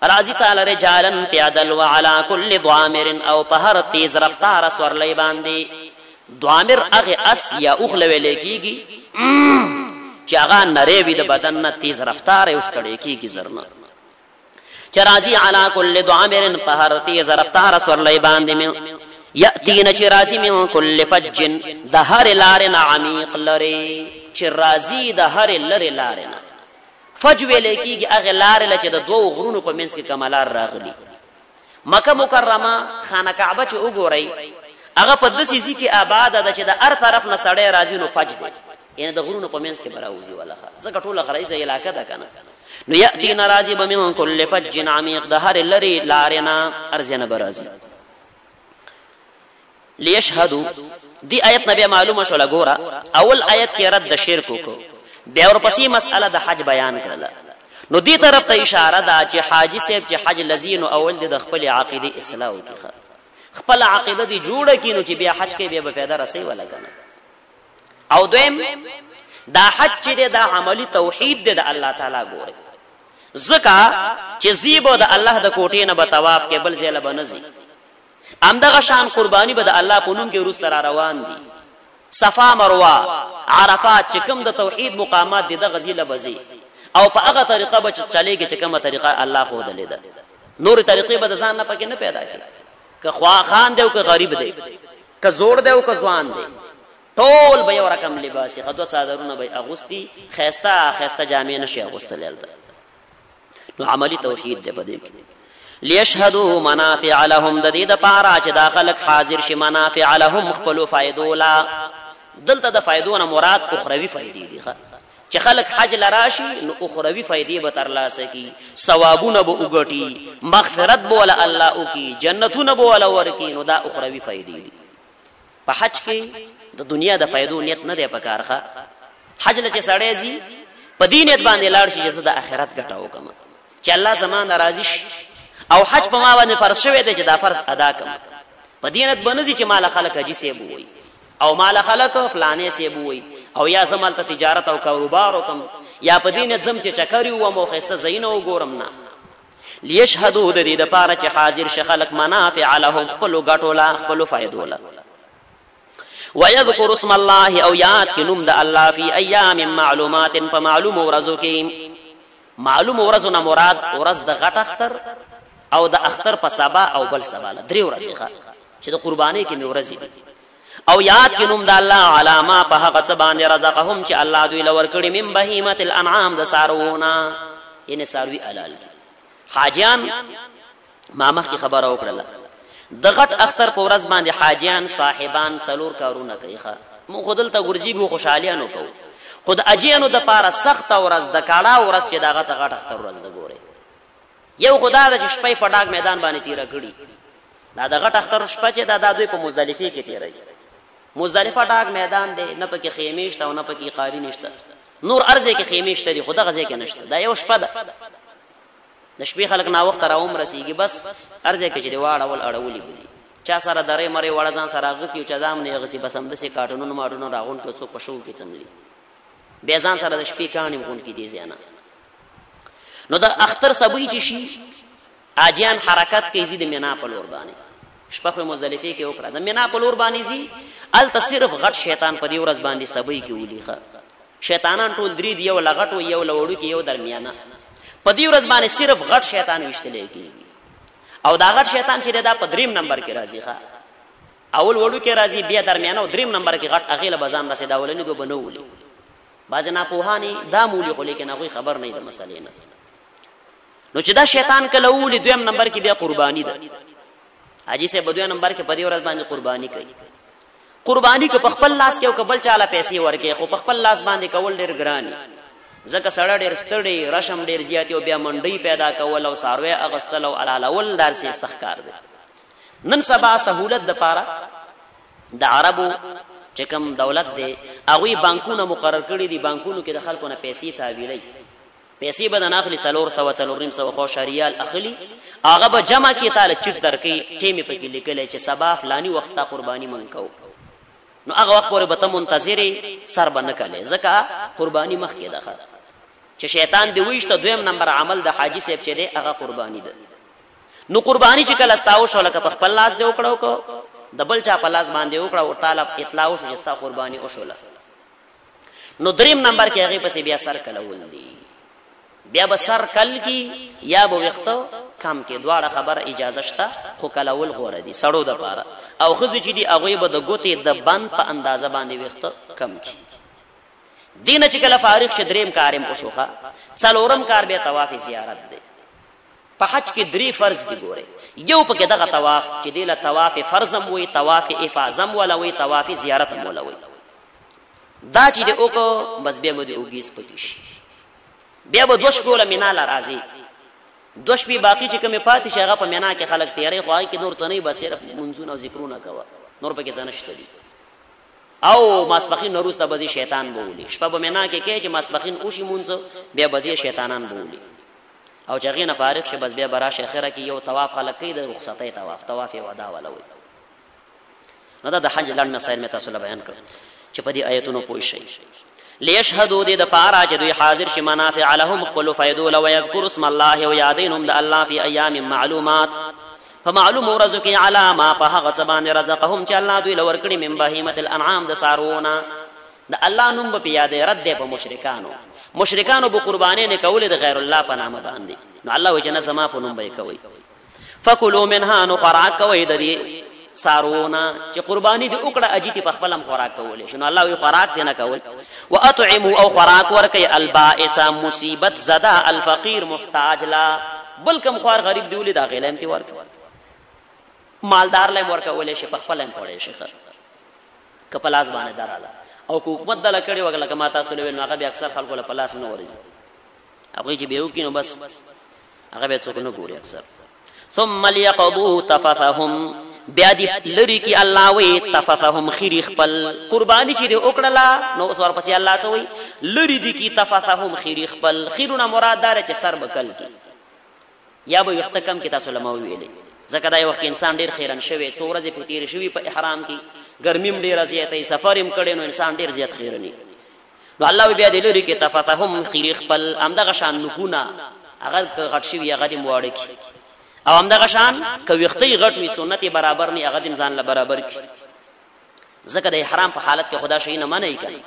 راضی تعالی رجالن، پیادل، وعلى كل ضامر، او په هر تیز رفتار سورلی باندې. ضامر هغه اس یا اوخ ویل کیږي چې هغه نری وي د بدن نه، تیز رفتار او ستړی کیږي زرنه. چې راځي علی کل ضامر، په هر تیز رفتار سورلی باندې، من یاتین، چې راځي، من کل فج، د هر لارې نه، عمیق، لري، چې راځي د هر لري لارې نه. فج ویل کیږي هغه لارې چې د دوو غرونو په منځ کې کومه لار راغلي. مکه مکرمه خانه کعبه چې وګورئ، هغه په داسې ځای کې آباده ده چې د هر طرف نه سړی راځي. نو فج دی، یعنی د غرونو په منځ کې به راوځي وله، ځکه ټوله غریزه علاقه ده که نه. نو یأتین، راځي به، من کل فج عمیق، د هرې لرې لارې نه، هر ځای نه به راځي. لیشهدو، دی آیت نه بیا معلومه شوله. ګوره، اول آیت کې رد د شرک وکړو، بیا ورپسې مسئله د حج بیان کړله. نو دې طرف ته اشاره ده چې حاجي صاحب چې حج لځي، نو اول دې د خپلې عقیدې اصلاح وکړي. خپل عقیده دې جوړه کړي، نو چې بیا حج کوي، بیا به فایده رسوي ولا که نه. او دویم، دا حج چې دی، دا عملی توحید دی د الله تعالی. ګوره، ځکه چې ځي به د الله د کوټې نه به طواف کې، بل ځای له به نه ځي. همدغه شان قرباني به د الله په نوم کې وروسته را روان دي. صفا، مروه، عرفات چې کوم د توحید مقامات دي، دغه ځای له به ځي او په هغه طریقه به چې چلېږي چې کومه طریقه الله ښودلې ده. نورې طریقې به د ځان نه پکې نه پیدا کړي. که خوا خان دی او که غریب دی، که زوړ دی او که ځوان دی، ټول به یو رقم لباسي. ښه، دوه څادرونه به یې اغوستي، ښایسته ښایسته جامې نه شي اغوستلی هلته. نو عملي توحید دی په دې کې. لیشهدو منافع لهم، د دې دپاره چې دا خلک حاضر شي، منافع لهم، خپلو فایدو لا. دلته د فایدو نه مراد اخروي فایدې دي. چې خلک حج لراشي، نو اخروي فایدې به ترلاسه کړي، ثوابونه به وګټي، مغفرت به وله الله وکړي، جنتونه به وله ورکړي. نو دا اخروي فایدې دي. په حج کې د دنیا د فایدو نیت نه دی پکار. ښه، حج له چې سړی ځي، په دې نیت باندې لاړ شي چې زه د آخرت ګټه وکړم، چې الله زما ناراضي شي، او حج په ما باندې فرض شوی دی چې دا فرض ادا کړم. په دې نیت به نه ځي چې ماله خلک حاجي صاحب ووایي او ماله خلک فلانې صاحب ووایي او یا زه مالته تجارت او کاروبار وکم، یا په دې نیت ځم چې چکر ووهم او ښایسته ځایونه وګورم. نه، لیشهدو، د دې دپاره چې حاضر شي خلک منافع لهم، خپلو ګټو له، خپلو فایدو له. ويذکر اسم الله، او یاد کې نوم د الله، فی ایام معلومات، په معلومو ورځو کې. معلومو ورځو نه مراد ورځ د غټ اختر او د اختر په سبا او بل سبا له، درې ورځې ښه چې د قربانۍ کې مې ورځې دي. او یاد کې نوم د الله علامه، په هغه څه باندې رزقهم، چې الله دوی له ورکړي، من بهیمة الانعام، د څاروونه، یعنې څاروي حلال دي. حاجیان، ما مخکې خبره وکړله، د غټ اختر په ورځ باندې حاجیان صاحبان څلور کارونه کوي. ښه، موږ خو دلته ګرځېږو، خوشحالیانو کوو، خو د اجیانو دپاره سخته ورځ، د کاړا ورځ چې د هغه ته غټ اختر ورځ ده. ګورئ، یو خو دا ده چې شپه یې په ډاګ میدان باندې تېره کړي. دا د غټ اختر شپه چې ده، دا دوی په مزدلفې کې تېروي. مزدلفه ډاګ میدان دی، نه پکې خیمې شته او نه پکې قالینې شته. نور هر ځای کې خیمې شته دي، خو دغه ځای کې نشته. دا یو شپه ده، د شپې خلک ناوخته راوم رسېږي. بس هر ځای کې چې دی واړول اړولي به دي، چا سره درې مرې وړه ځان سره اخیستي او چا ځان نه اخیستي، بس همداسې کاټونونه ماټونونه راغونډ کړي، څوک په شګو کې څملي، بیا ځان سره د شپې کاڼي هم غونډ کړي دې ځای نه. نو د اختر سبوی چې شي، حاجیان حرکت کوي، ځي د مینا په لور باندې. شپه خو مزدلفې کې وکړه، د مینا په لور باندې ځي. هلته صرف غټ شیطان په دې ورځ باندې سبوی کې ولي. ښه، شیطانان ټول درې دي، یو له غټو، یو له وړوکي، یو درمیانه. په دې ورځ باندې صرف غټ شیطان ویشتلی کېږي، او دا غټ شیطان چې دی، دا په دریم نمبر کې راځي. ښه، اول وړوکی راځي، بیا درمیانه، او دریم نمبر کې غټ. هغې له به ځان رسېده. اولني دوه به نه ولي. بعضې ناپوهانې دا مولي، خو لیکن هغوی خبر نه د مسئلې نه. نو چې دا شیطان کله ولي، دویم نمبر کې بیا قرباني ده. حاجي صاحب دویم نمبر کې په دې ورځ باندې قرباني کوي. قرباني که په خپل لاس کې او که بل چاله پیسې ورکې، خو په خپل لاس باندې کول ډېر ګران، ځکه سړی ډېر ستړی، رشم ډېر زیات، او بیا منډۍ پیدا کول او څاروی اغستل او حلالول داسې سخت کار دی. نن سبا سهولت د پاره د عربو چې کوم دولت دی، هغوی بانکونه مقرر کړي دي. بانکونو کې د خلکو نه پیسې تحویلوي. پیسې به نه اخلي، 400، 450 خو ریال اخلي. هغه به جمع کې تاله چټ درکوي، ټیم یې پکې لیکلی چې سبا فلاني وخت ستا قرباني مونږ کوو. نو هغه وخت پورې به ته منتظر، سر به نه کلې، ځکه قرباني مخکې ده. چې شیطان دی ویشته، دویم نمبر عمل د حاجي صاحب چې دی، هغه قرباني ده. نو قرباني چې کله ستا وشوله، که په خپل لاس دی وکړه او که د بل چا په لاس باندې وکړه، ورته اطلاع وشو چې ستا قرباني وشوله، نو دریم نمبر کې هغې پسې بیا سر کلول دي. بیا به سر کل کی یا به ویښته کم کې، دواړه خبره اجازه شته، خو کلول غوره دي سړو دپاره. او ښځې چې دي، هغوی به د ګوتې د بند په اندازه باندې ویښته کم کړي. دې نه چې کله فارغ شي، دریم کار یې وشو. ښه، څلورم کار بیا طواف زیارت دی. په حج کې درې فرض دي. ګورئ، یو پکې دغه طواف چې دی له طواف فرض هم وایي، طواف افاضه هم وله وایي، طواف زیارت هم وله وایي. دا چې دی وکړو، بس بیا به د اوږې سپکې شي. بیا به دوه شپې له مینا له راځي. دوه شپې باقي چې کومې پاتې شي، هغه په مینا کې خلک تېروي، خو هغې کې نور څه نه وي، بس صرف لمونځونه او ذکرونه کوه، نور پکې څه نشته دي. او ماسپخین نه وروسته به ځي، شیطان به ولي. شپه به مینا کې کوي، چې ماسپخین وشي مونځ، بیا به ځي، شیطانان به ولي. او چې هغې نه فارغ شي، بس بیا به راشي. اخره کې یو طواف خلک کوي، د رخصتۍ طواف، طواف وداع وله وایي. نو دا د حج لنډ مسایل مې تاسو له بیان کړ چې په دې آیتونو پوه شئ. لیشهدو، دې د پاره چې دوی حاضر شي منافع لهم، خپلو فایدو له. ویذکروا اسم الله، او یادوي نوم د الله، فی ایام معلومات، په معلوم ورځو کې، علی ما، په هغه څه باندې، رزقهم، چې الله دوی له ورکړي، من بهیمة الانعام، د څاروونه. د الله نوم به په یادې. رد دی په مشرکانو. مشرکانو به قربانۍ نه کولې د غیر الله په نامه باندې، نو الله وایي چې نه، زما په نوم به یې کوئ. فکلوا منها، نو خوراک کوئ د دې څاروونه. چې قرباني دې وکړه، اجیتې په خپل هم خوراک کولی شي. نو الله وایي خوراک دې نه کوئ. واطعموا، او خوراک ورکوئ، البائس، مصیبت زده، الفقیر، محتاج لا. بل کم خوار غریب دی ولید، هغې له هم ترې ورکوي. مالدار له هم ورکولی شي، په خپله هم خوړی شي که په لاس باندې دراله. او که حکومت دله کړې وه، لکه ما تاسو له ویل، نو هغه بیا اکثر خلکو له په لاس نه ورځي. هغوی چې بیا وکړي، نو بس هغه بیا څوک نه ګوري اکثر. ثم ليقضوا تفثهم، بیا دی لری کی، الله وی، تفثهم، خیری خپل. قربانی چې دی وکړه، نو اوس ورپسې الله څه وی؟ لری دی کی تفثهم، خیری خپل. خیرونه مراد دار چې سر بکل کی یا به وخت کم کی. تاسو لمه ویلې ځکه دا یو وخت انسان ډیر خیرن شوی، څو ورځې په تېرې شوي په احرام کې، ګرمي هم ډېره زیاته وي، سفر هم کړی، نو انسان ډېر زیات خیرني. نو الله وایي بیا دې لرې کړي تفثهم خیري خپل، همدغه شان نوکونه هغه که غټ شوي هغه دې هم واړه کړي، او همدغه شان که ویښته یې غټ وي سنت یې برابر نه، هغه دې هم ځان له برابر کړي. ځکه د احرام په حالت کې خدا شي نه منع کړي،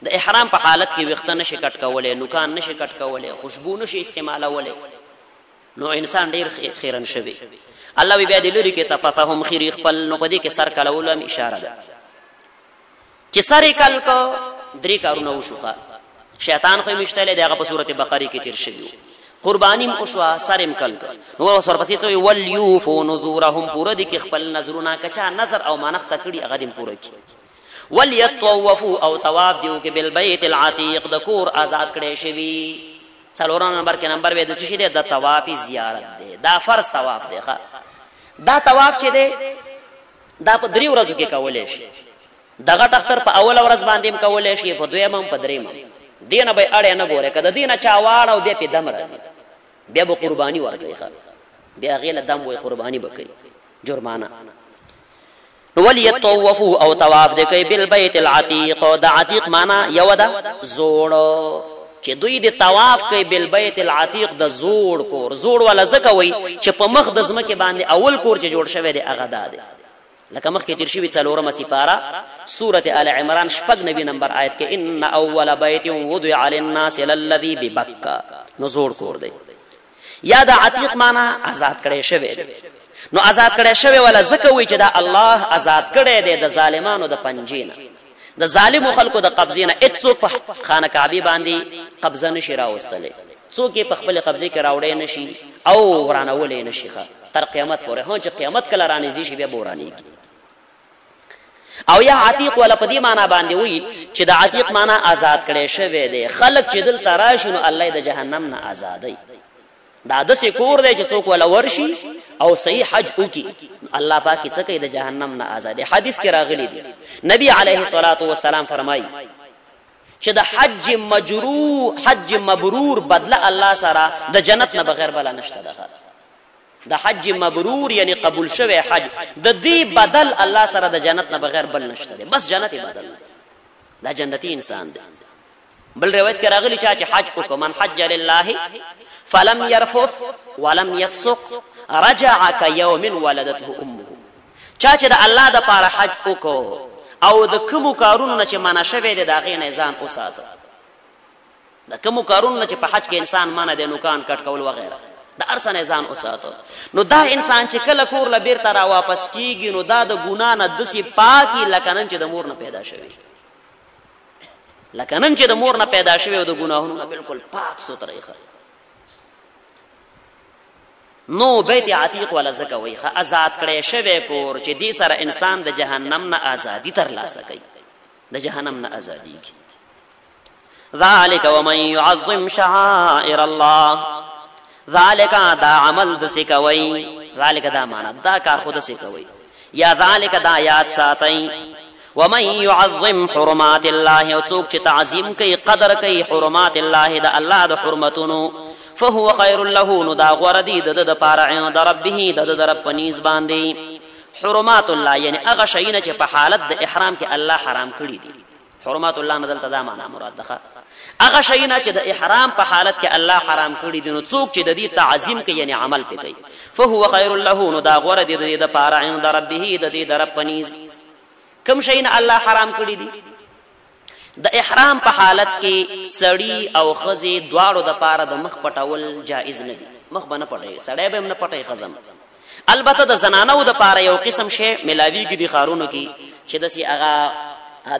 د احرام په حالت کې ویښته نشي کټ کولی، نوکان نشي کټ کولی، خوشبو نشي استعمالولی، نو انسان ډیر خیرن شوی. الله وی بیا دې لرې کې تفثهم خیری خپل. نو په دې کې سر کلولو هم اشاره ده چې سر یې کل کو درې کارونه وشو. شیطان خو یې ویشتلی دی، هغه په سورت بقرې کې تېر شوي وو، قرباني هم وشوه، سر یې هم کل کړ. نو اوس ورپسې څه وایي؟ ولیوفو نذورهم، پوره دي کړي خپل نذرونه، که چا نذر او منښته کړي هغه دې هم پوره کړي. ولیطوفو، او طواف دې وکړي بالبیت العتیق، د کور آزاد کړی شوي. څلورم نمبر کې نمبر وی د څه شي دی؟ د طواف زیارت دی، دا فرض طواف دی. ښه دا طواف چې دی دا په درې ورځو کې کولی شي. د غټ اختر په اوله ورځ باندې هم کولی شي، په دویمه هم، په درېیمه هم. دې نه به یې اړی نه ګورې، که د دې نه چا واړه او بیا پې دم راځي، بیا به قرباني ورکوي. ښه بیا هغې له دم وایي، قرباني به کوي، جرمانه. وليطوفوا، او طواف دې کوي بالبيت العتيق. د عتیق معنا یو ده زوړ، چې دوی د طواف کوي بالبيت العتيق د زوړ کور. زوړ ولا ځکه وایي چې په مخ د ځمکې باندې اول کور چې جوړ شوی دی هغه دا دی، لکه مخکې تیر شوي څلورمه سپاره سورة آل عمران 96 نمبر آیت کې، ان اول بیت وضع للناس للذي ببکه. نو زوړ کور دی. یا د عتیق معنا آزاد کړی شوی دی. نو آزاد کړی شوی ولا ځکه وایي چې دا الله آزاد کړی دی د ظالمانو د پنجې نه، د ظالمو خلکو د قبضې نه. هېڅوک په خانه کعبې باندې قبضه نشي راوستلی، څوک یې په خپلې قبضې کې راوړی نشي او ورانولی نشي تر قیامت پورې. هو چې قیامت کله رانږدې شي بیا به ورانېږي. او یا عتیق ولا په دې معنا باندې وایي چې د عتیق معنا آزاد کړی شوی دی، خلک چې دلته راشي نو الله یې د جهنم نه آزادوي. دا داسې کور دی چې څوک ولا ورشي او صحیح حج وکړي، الله پاک یې څه کوي؟ د جهنم نه آزادي. حدیث کې راغلي دي، نبی علیه الصلاة والسلام فرمایي چې د حج مجرور، حج مبرور بدله الله سره د جنت نه بغیر بله نشته. دغه د حج مبرور یعنی قبول شوی حج، د دې بدل الله سره د جنت نه بغیر بل نشته دی، بس جنت بدل دی. دا جنتی انسان دی. بل روایت کې راغلی چا چې حج وکړ، من حج لله فلم يرفث ولم يفسق رجع كيوم ولدته امه. چا چې د الله د پاره حج وکړ او د کومو کارونو نه چې منع شوی دی د هغې نه ځان وساته، د کومو کارونو نه چې په حج کې انسان منع دی، نوکان کټ کول وغیره، د هر څه نه ځان وساته، نو دا انسان چې کله کور له بیرته را واپس کیږي نو دا د ګناه نه داسې پاکي لکه نن چې د مور نه پیدا شوی، لکه نن چې د مور نه پیدا شوی او د ګناهونو نه بالکل پاک سوتره یې. نو بیت عتیق ولا ځکه وایي آزاد کړی شوی کور چې دې سره انسان د جهنم نه ازادي ترلاسه کوي، د جهنم نه ازادیږي. ذلك ومن يعظم شعائر الله، ذلك دا عمل دسې کوي، ذلك دا معنا دا کار خو دسې کوي، یا ذلك دا یاد ساتئ. ومن يعظم حرمات الله، او څوک چې تعظیم کوي، قدر کوي حرمات الله، د الله د حرمتونو، فهو خیر له، نو دا غوره دي د ده دپاره عند ربه، د ده د رب په نیز باندې. حرمات الله یعنی هغه شیونه چې په حالت د احرام کې الله حرام کړي دي. حرمات الله نه دلته دا معنا مراد ده، هغه شیونه چې د احرام په حالت کې الله حرام کړي دي، نو څوک چې د دې تعظیم کوي یعنی عمل پې کوي، فهو خیر له، نو دا غوره دي د دې دپاره عند ربه، د دې د رب په نیز. کوم شیونه الله حرام کړي دي؟ د احرام په حالت کې سړی او ښځې دواړو دپاره د مخ پټول جایز نه دي. مخ به نه پټوي، سړی به هم نه پټوي، ښځه هم. البته د زنانو دپاره یو قسم شی ملاویږي دي ښارونو کې چې داسې هغه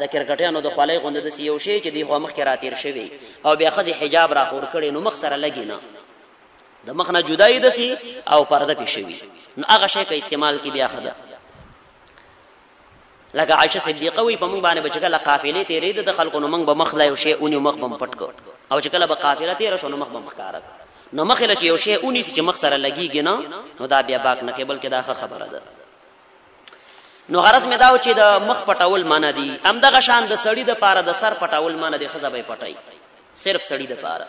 د کرکټیانو د خولۍ غوندې داسې یو شی چې دی خوا مخکې راتېر شوی او بیا ښځې حجاب راخور کړی، نو مخ سره لګي نه، د مخ نه جدا یې داسې او پرده پې شوي، نو هغه شی که استعمال کې بیا ښه ده. لکه عائشه صدیقه وایي په موږ باندې به چې کله قافلې تېرېده د خلکو، نو موږ به مخ له یو شی ونیو، مخ به مو پټ کړ، او چې کله به قافله تېره شوه نو مخ به مو ښکاره کړ. نو مخې له چې یو شی ونیسي چې مخ سره لګېږي نه، نو دا بیا باک نه کوي، بلکې دا ښه خبره ده. نو غرض مې دا و چې د مخ پټول منع دي. همدغه شان د سړي دپاره د سر پټول منع دي، ښځه به یې پټوي، صرف سړي دپاره.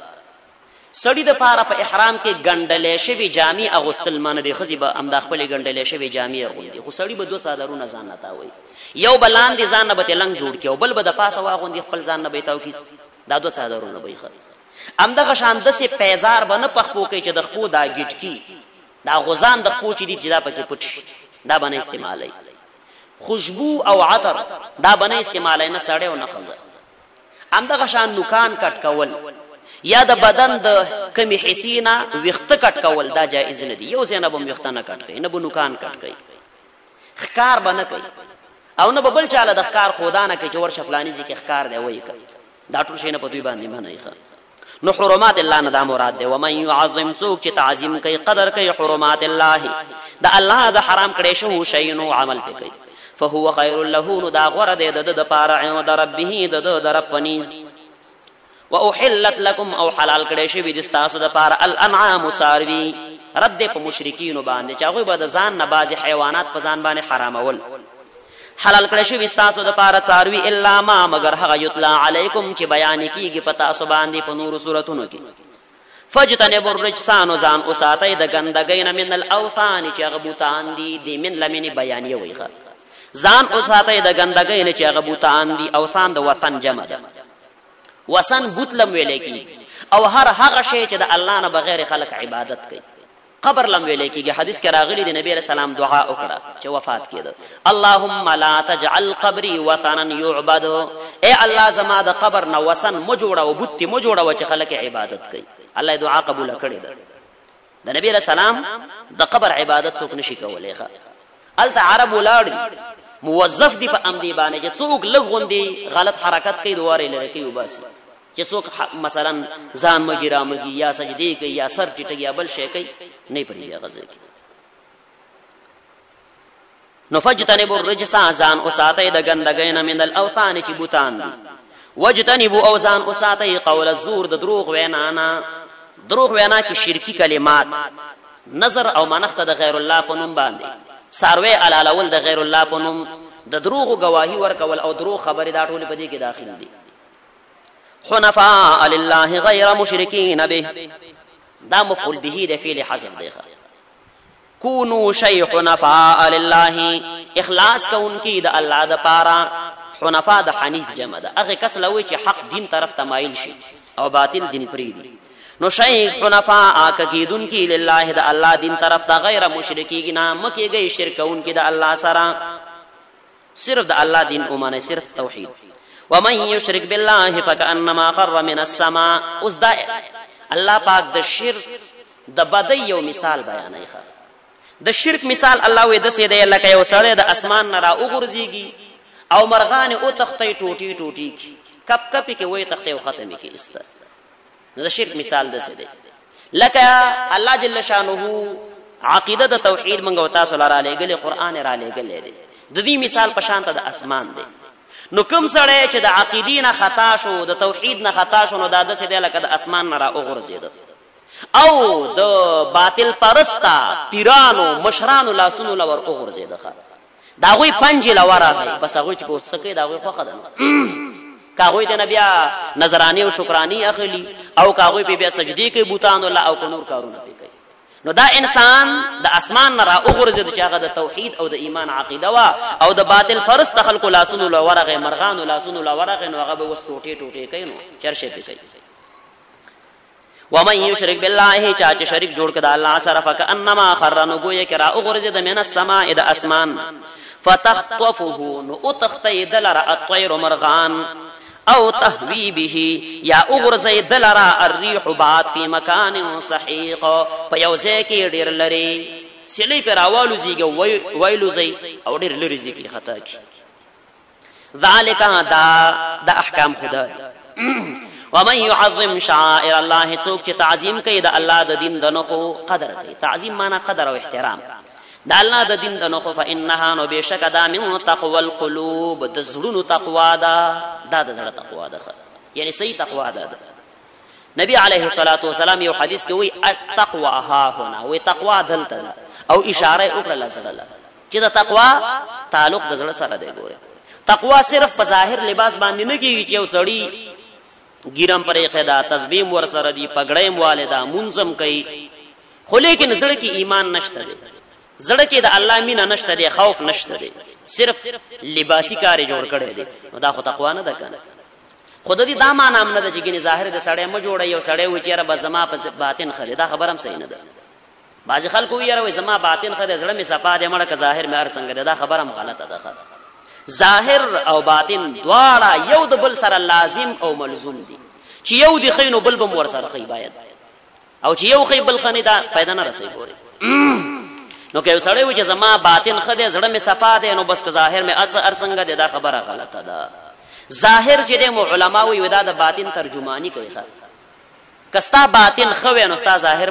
سړي د پاره په احرام کې ګنډلې شوی جامې اغوستل منع دي. ښځې به همدا خپلې ګنډلې شوې جامې اغوندي، خو سړي به دوه څادرونه ځان نه تاووي، یو به لاندې ځان نه به ترې لنګ جوړ کړي او بل به د پاسه واغوندي، خپل ځان نه به یې تاو کړي. دا دوه څادرونه به یې ښه. همدغه شان داسې پیزار به نه په خپو کوي چې د خپو دا ګټکي، دا غوزان د خپو چې دي چې دا پکې پټ شي، دا به نه استعمالوي. خوشبو او عطر دا به نه استعمالوي، نه سړی او نه ښځه. همدغه شان نوکان کټ کول یا د بدن د کمی حصې نه ویښته کټ کول دا جایز نه دي. یو ځای نه به هم ویښته نه کټ کوي، نه به نوکان کټ کوي. ښکار به نه کوي او نه به بل چا له د ښکار ښودانه کوي چې ورشه فلاني ځای کې ښکار دی ویې کوي. دا ټول شیونه په دوی باندې منع ښه. نو حرمات الله نه دا مراد دی. ومن يعظم، څوک چې تعظیم کوي، قدر کوي حرمات الله، د الله د حرام کړی شوو شیونو عمل پې کوي، فهو خیر له، نو دا غوره دی د ده دپاره عند ربه، د ده د رب په نیز. واحلت لکم، او حلال کړی شوي دي ستاسو دپاره الانعام څاروي. رد دی په مشرکینو باندې چې هغوی به د ځان نه بعضې حیوانات په ځان باندې حرامول. حلال کړی شوي ستاسو دپاره څاروي، الا ما، مګر هغه یتلا علیکم چې بیان کیږي په تاسو باندې په نورو صورتونو کې. فاجتنبوا الرجس، نو ځان وساتئ د ګندګۍ نه، من الاوثان چې هغه بوتان دي. دې من لمنې بیانیه وایي. ځان وساتئ د ګندګۍ نه چې هغه بوتان دي. اوثان د وثن جمع ده، وثن بت لم ویل کیږي، او هر هغه شی چې د الله نه بغیر خلک عبادت کوي قبر لم ویل کیږي. حدیث کې راغلی دی، نبی رسول الله دعا وکړه چې وفات کېده، اللهم لا تجعل قبري وثنا يعبد، اے الله زما د قبر نه وثن مو جوړه او بت مو جوړه چې خلک عبادت کوي. الله دعا قبول کړې ده. د نبی رسول الله د قبر عبادت څوک نشي کولای. ښه هلته عرب ولاړ دي، موظف دي په امدې باندې چې څوک لږ غوندې غلط حرکت کوي دواره یې لرې کوي وباسي، چې څوک مثلا ځان مږي رامږي یا سجدې کوي یا سر ټیټوي یا بل شی کوي، نه پرېږدي هغه ځای کې. نو فاجتنبوا الرجس، ځان وساتئ د ګندګۍ نه، من الاوثان چې بوتان دي. واجتنبوا، او ځان وساتئ قول الزور، د دروغ وینا نه. دروغ وینا کې شرکي کلمات، نظر او منښت د غیر الله په نوم باندې، څاروی حلالول د غیر الله په نوم، د دروغو ګواهي ورکول او دروغ خبرې، دا ټولې په دې کې داخل دي. حنفاء لله غیر مشرکین به، دا مفعول به د فعل حذف دی. کونو شی حنفاء لله، اخلاص کوونکی د الله د پاره. حنفاء د حنیف جمع ده، هغه کس لوي چې حق دین طرف ته مایل شي او باطل دین پریږدي. نو شی حنفاء کیدونکی لله د الله دین طرف ته، غیر مشرکین نه مکیږي شرک کوونکی د الله سره، صرف د الله دین ومنه، صرف توحید. ومن یشرک بالله فکأنما خر من السماء. اوس دا الله پاک د شرک د بدی یو مثال بیانوي. د شرک مثال الله وایي داسې دی لکه یو سړی د اسمان نه را وغورځېږي او مرغان یې وتښتوي، ټوټې ټوټې کړي، کپ کپ یې کړي، ویې تښتوي او ختم یې کړي ایسته. نو د شرک مثال داسې دی لکه الله جل شانه عقیده د توحید موږ او تاسو له رالیږلې، قرآن یې رالیږلی دی، د دې مثال په شان ته د اسمان دی. نو کوم سړی چې د عقیدې نه خطا شو، د توحید نه خطا شو، نو دا داسې دی لکه د اسمان نه را وغورځېده او د باطل پرسته پیرانو مشرانو لاسونو له ور وغورځېده. ښه د هغوی پنجې له ورغی، بس هغوی چې په اوس څه کوي د هغوی خوښه ده. نو که هغوی ته نه بیا نذرانې او شکرانې اخلي او که هغوی پې بیا سجدې کوي بوتانو له او که نور کارونه پې کوي، نو دا انسان د اسمان نه را وغورځېد چې هغه د توحید او د ایمان عقیده وه او د باطل پرسته خلکو لاسونو له ورغی، مرغانو لاسونو له ورغی، نو هغه به اوس ټوټې ټوټې کوي، نو چرشې پې کوي. ومن یشرک بالله، چا چې شریک جوړ کړ د الله سره، فکأنما خر، نو ګویا کې را وغورځېد من السماء د اسمان، فتخطفه، نو وتښتوي ده لره الطیر مرغان، او تهوی به، یا وغورځوي ده لره الریح باد، فی مکان سحیق، په یو ځای کې ډېر لرې، سیلۍ پرې راوالوځېږي او ویلوځي او ډېر لرې ځای کې خطا کړي. ذالک، دا د احکام خدا دي. ومن يعظم شعائر الله، څوک چې تعظیم کوي د الله د دین د نښو، قدر کوي، تعظیم معنا قدر او احترام د الله د دین د نښو، فانها، نو بېشکه دا من تقوی القلوب، د زړونو تقوا ده، دا د زړه تقوا ده، یعنی صحیح تقوا ده. نبی علیه الصلاة والسلام یو حدیث کې وایي التقوا ها هنا، وایي تقوا دلته ده، او اشاره یې وکړله زړه له، چې د تقوا تعلق د زړه سره دی. ګوره تقوا صرف په ظاهر لباس باندې نه کېږي چې یو سړي ږیره هم پرېښې ده، تسبیح هم ورسره دي، پګړۍ هم والې ده، مونځ هم کوي، خو لیکن زړه کې ایمان نشته دی، زړه کې د الله مینه نشته دی، خوف نشته دی، صرف لباسي کار یې جوړ کړی دی، نو دا خو تقوا نه ده که نه؟ خو د دې دا معنا هم نه ده چې ګینې ظاهر د سړی مه جوړوي، یو سړی وایي چې یاره بس زما په باطن ښه دی، دا خبره هم صحیح نه ده. بعضې خلکو وایي یاره وایي زما باطن ښه دی، زړه مې صفا دی، مړه که ظاهر مې هر څنګه دی، دا خبره هم غلطه ده. ښه ظاهر او باطن دواړه یو د بل سره لازم او ملزوم دي، چې یو دي ښه نو بل به هم ورسره ښه باید، او چې یو ښه بل ښه نه، دا فایده نه رسوي ګورې. نو که یو سړی وي چې زما باطن ښه دی، زړه مې صفا دی، نو بس که ظاهر مې هر څنګه دی، دا خبره غلطه ده. ظاهر چې دی مو علما وایي دا د باطن ترجماني کوي. ښه که ستا باطن ښه وی نو ستا ظاهر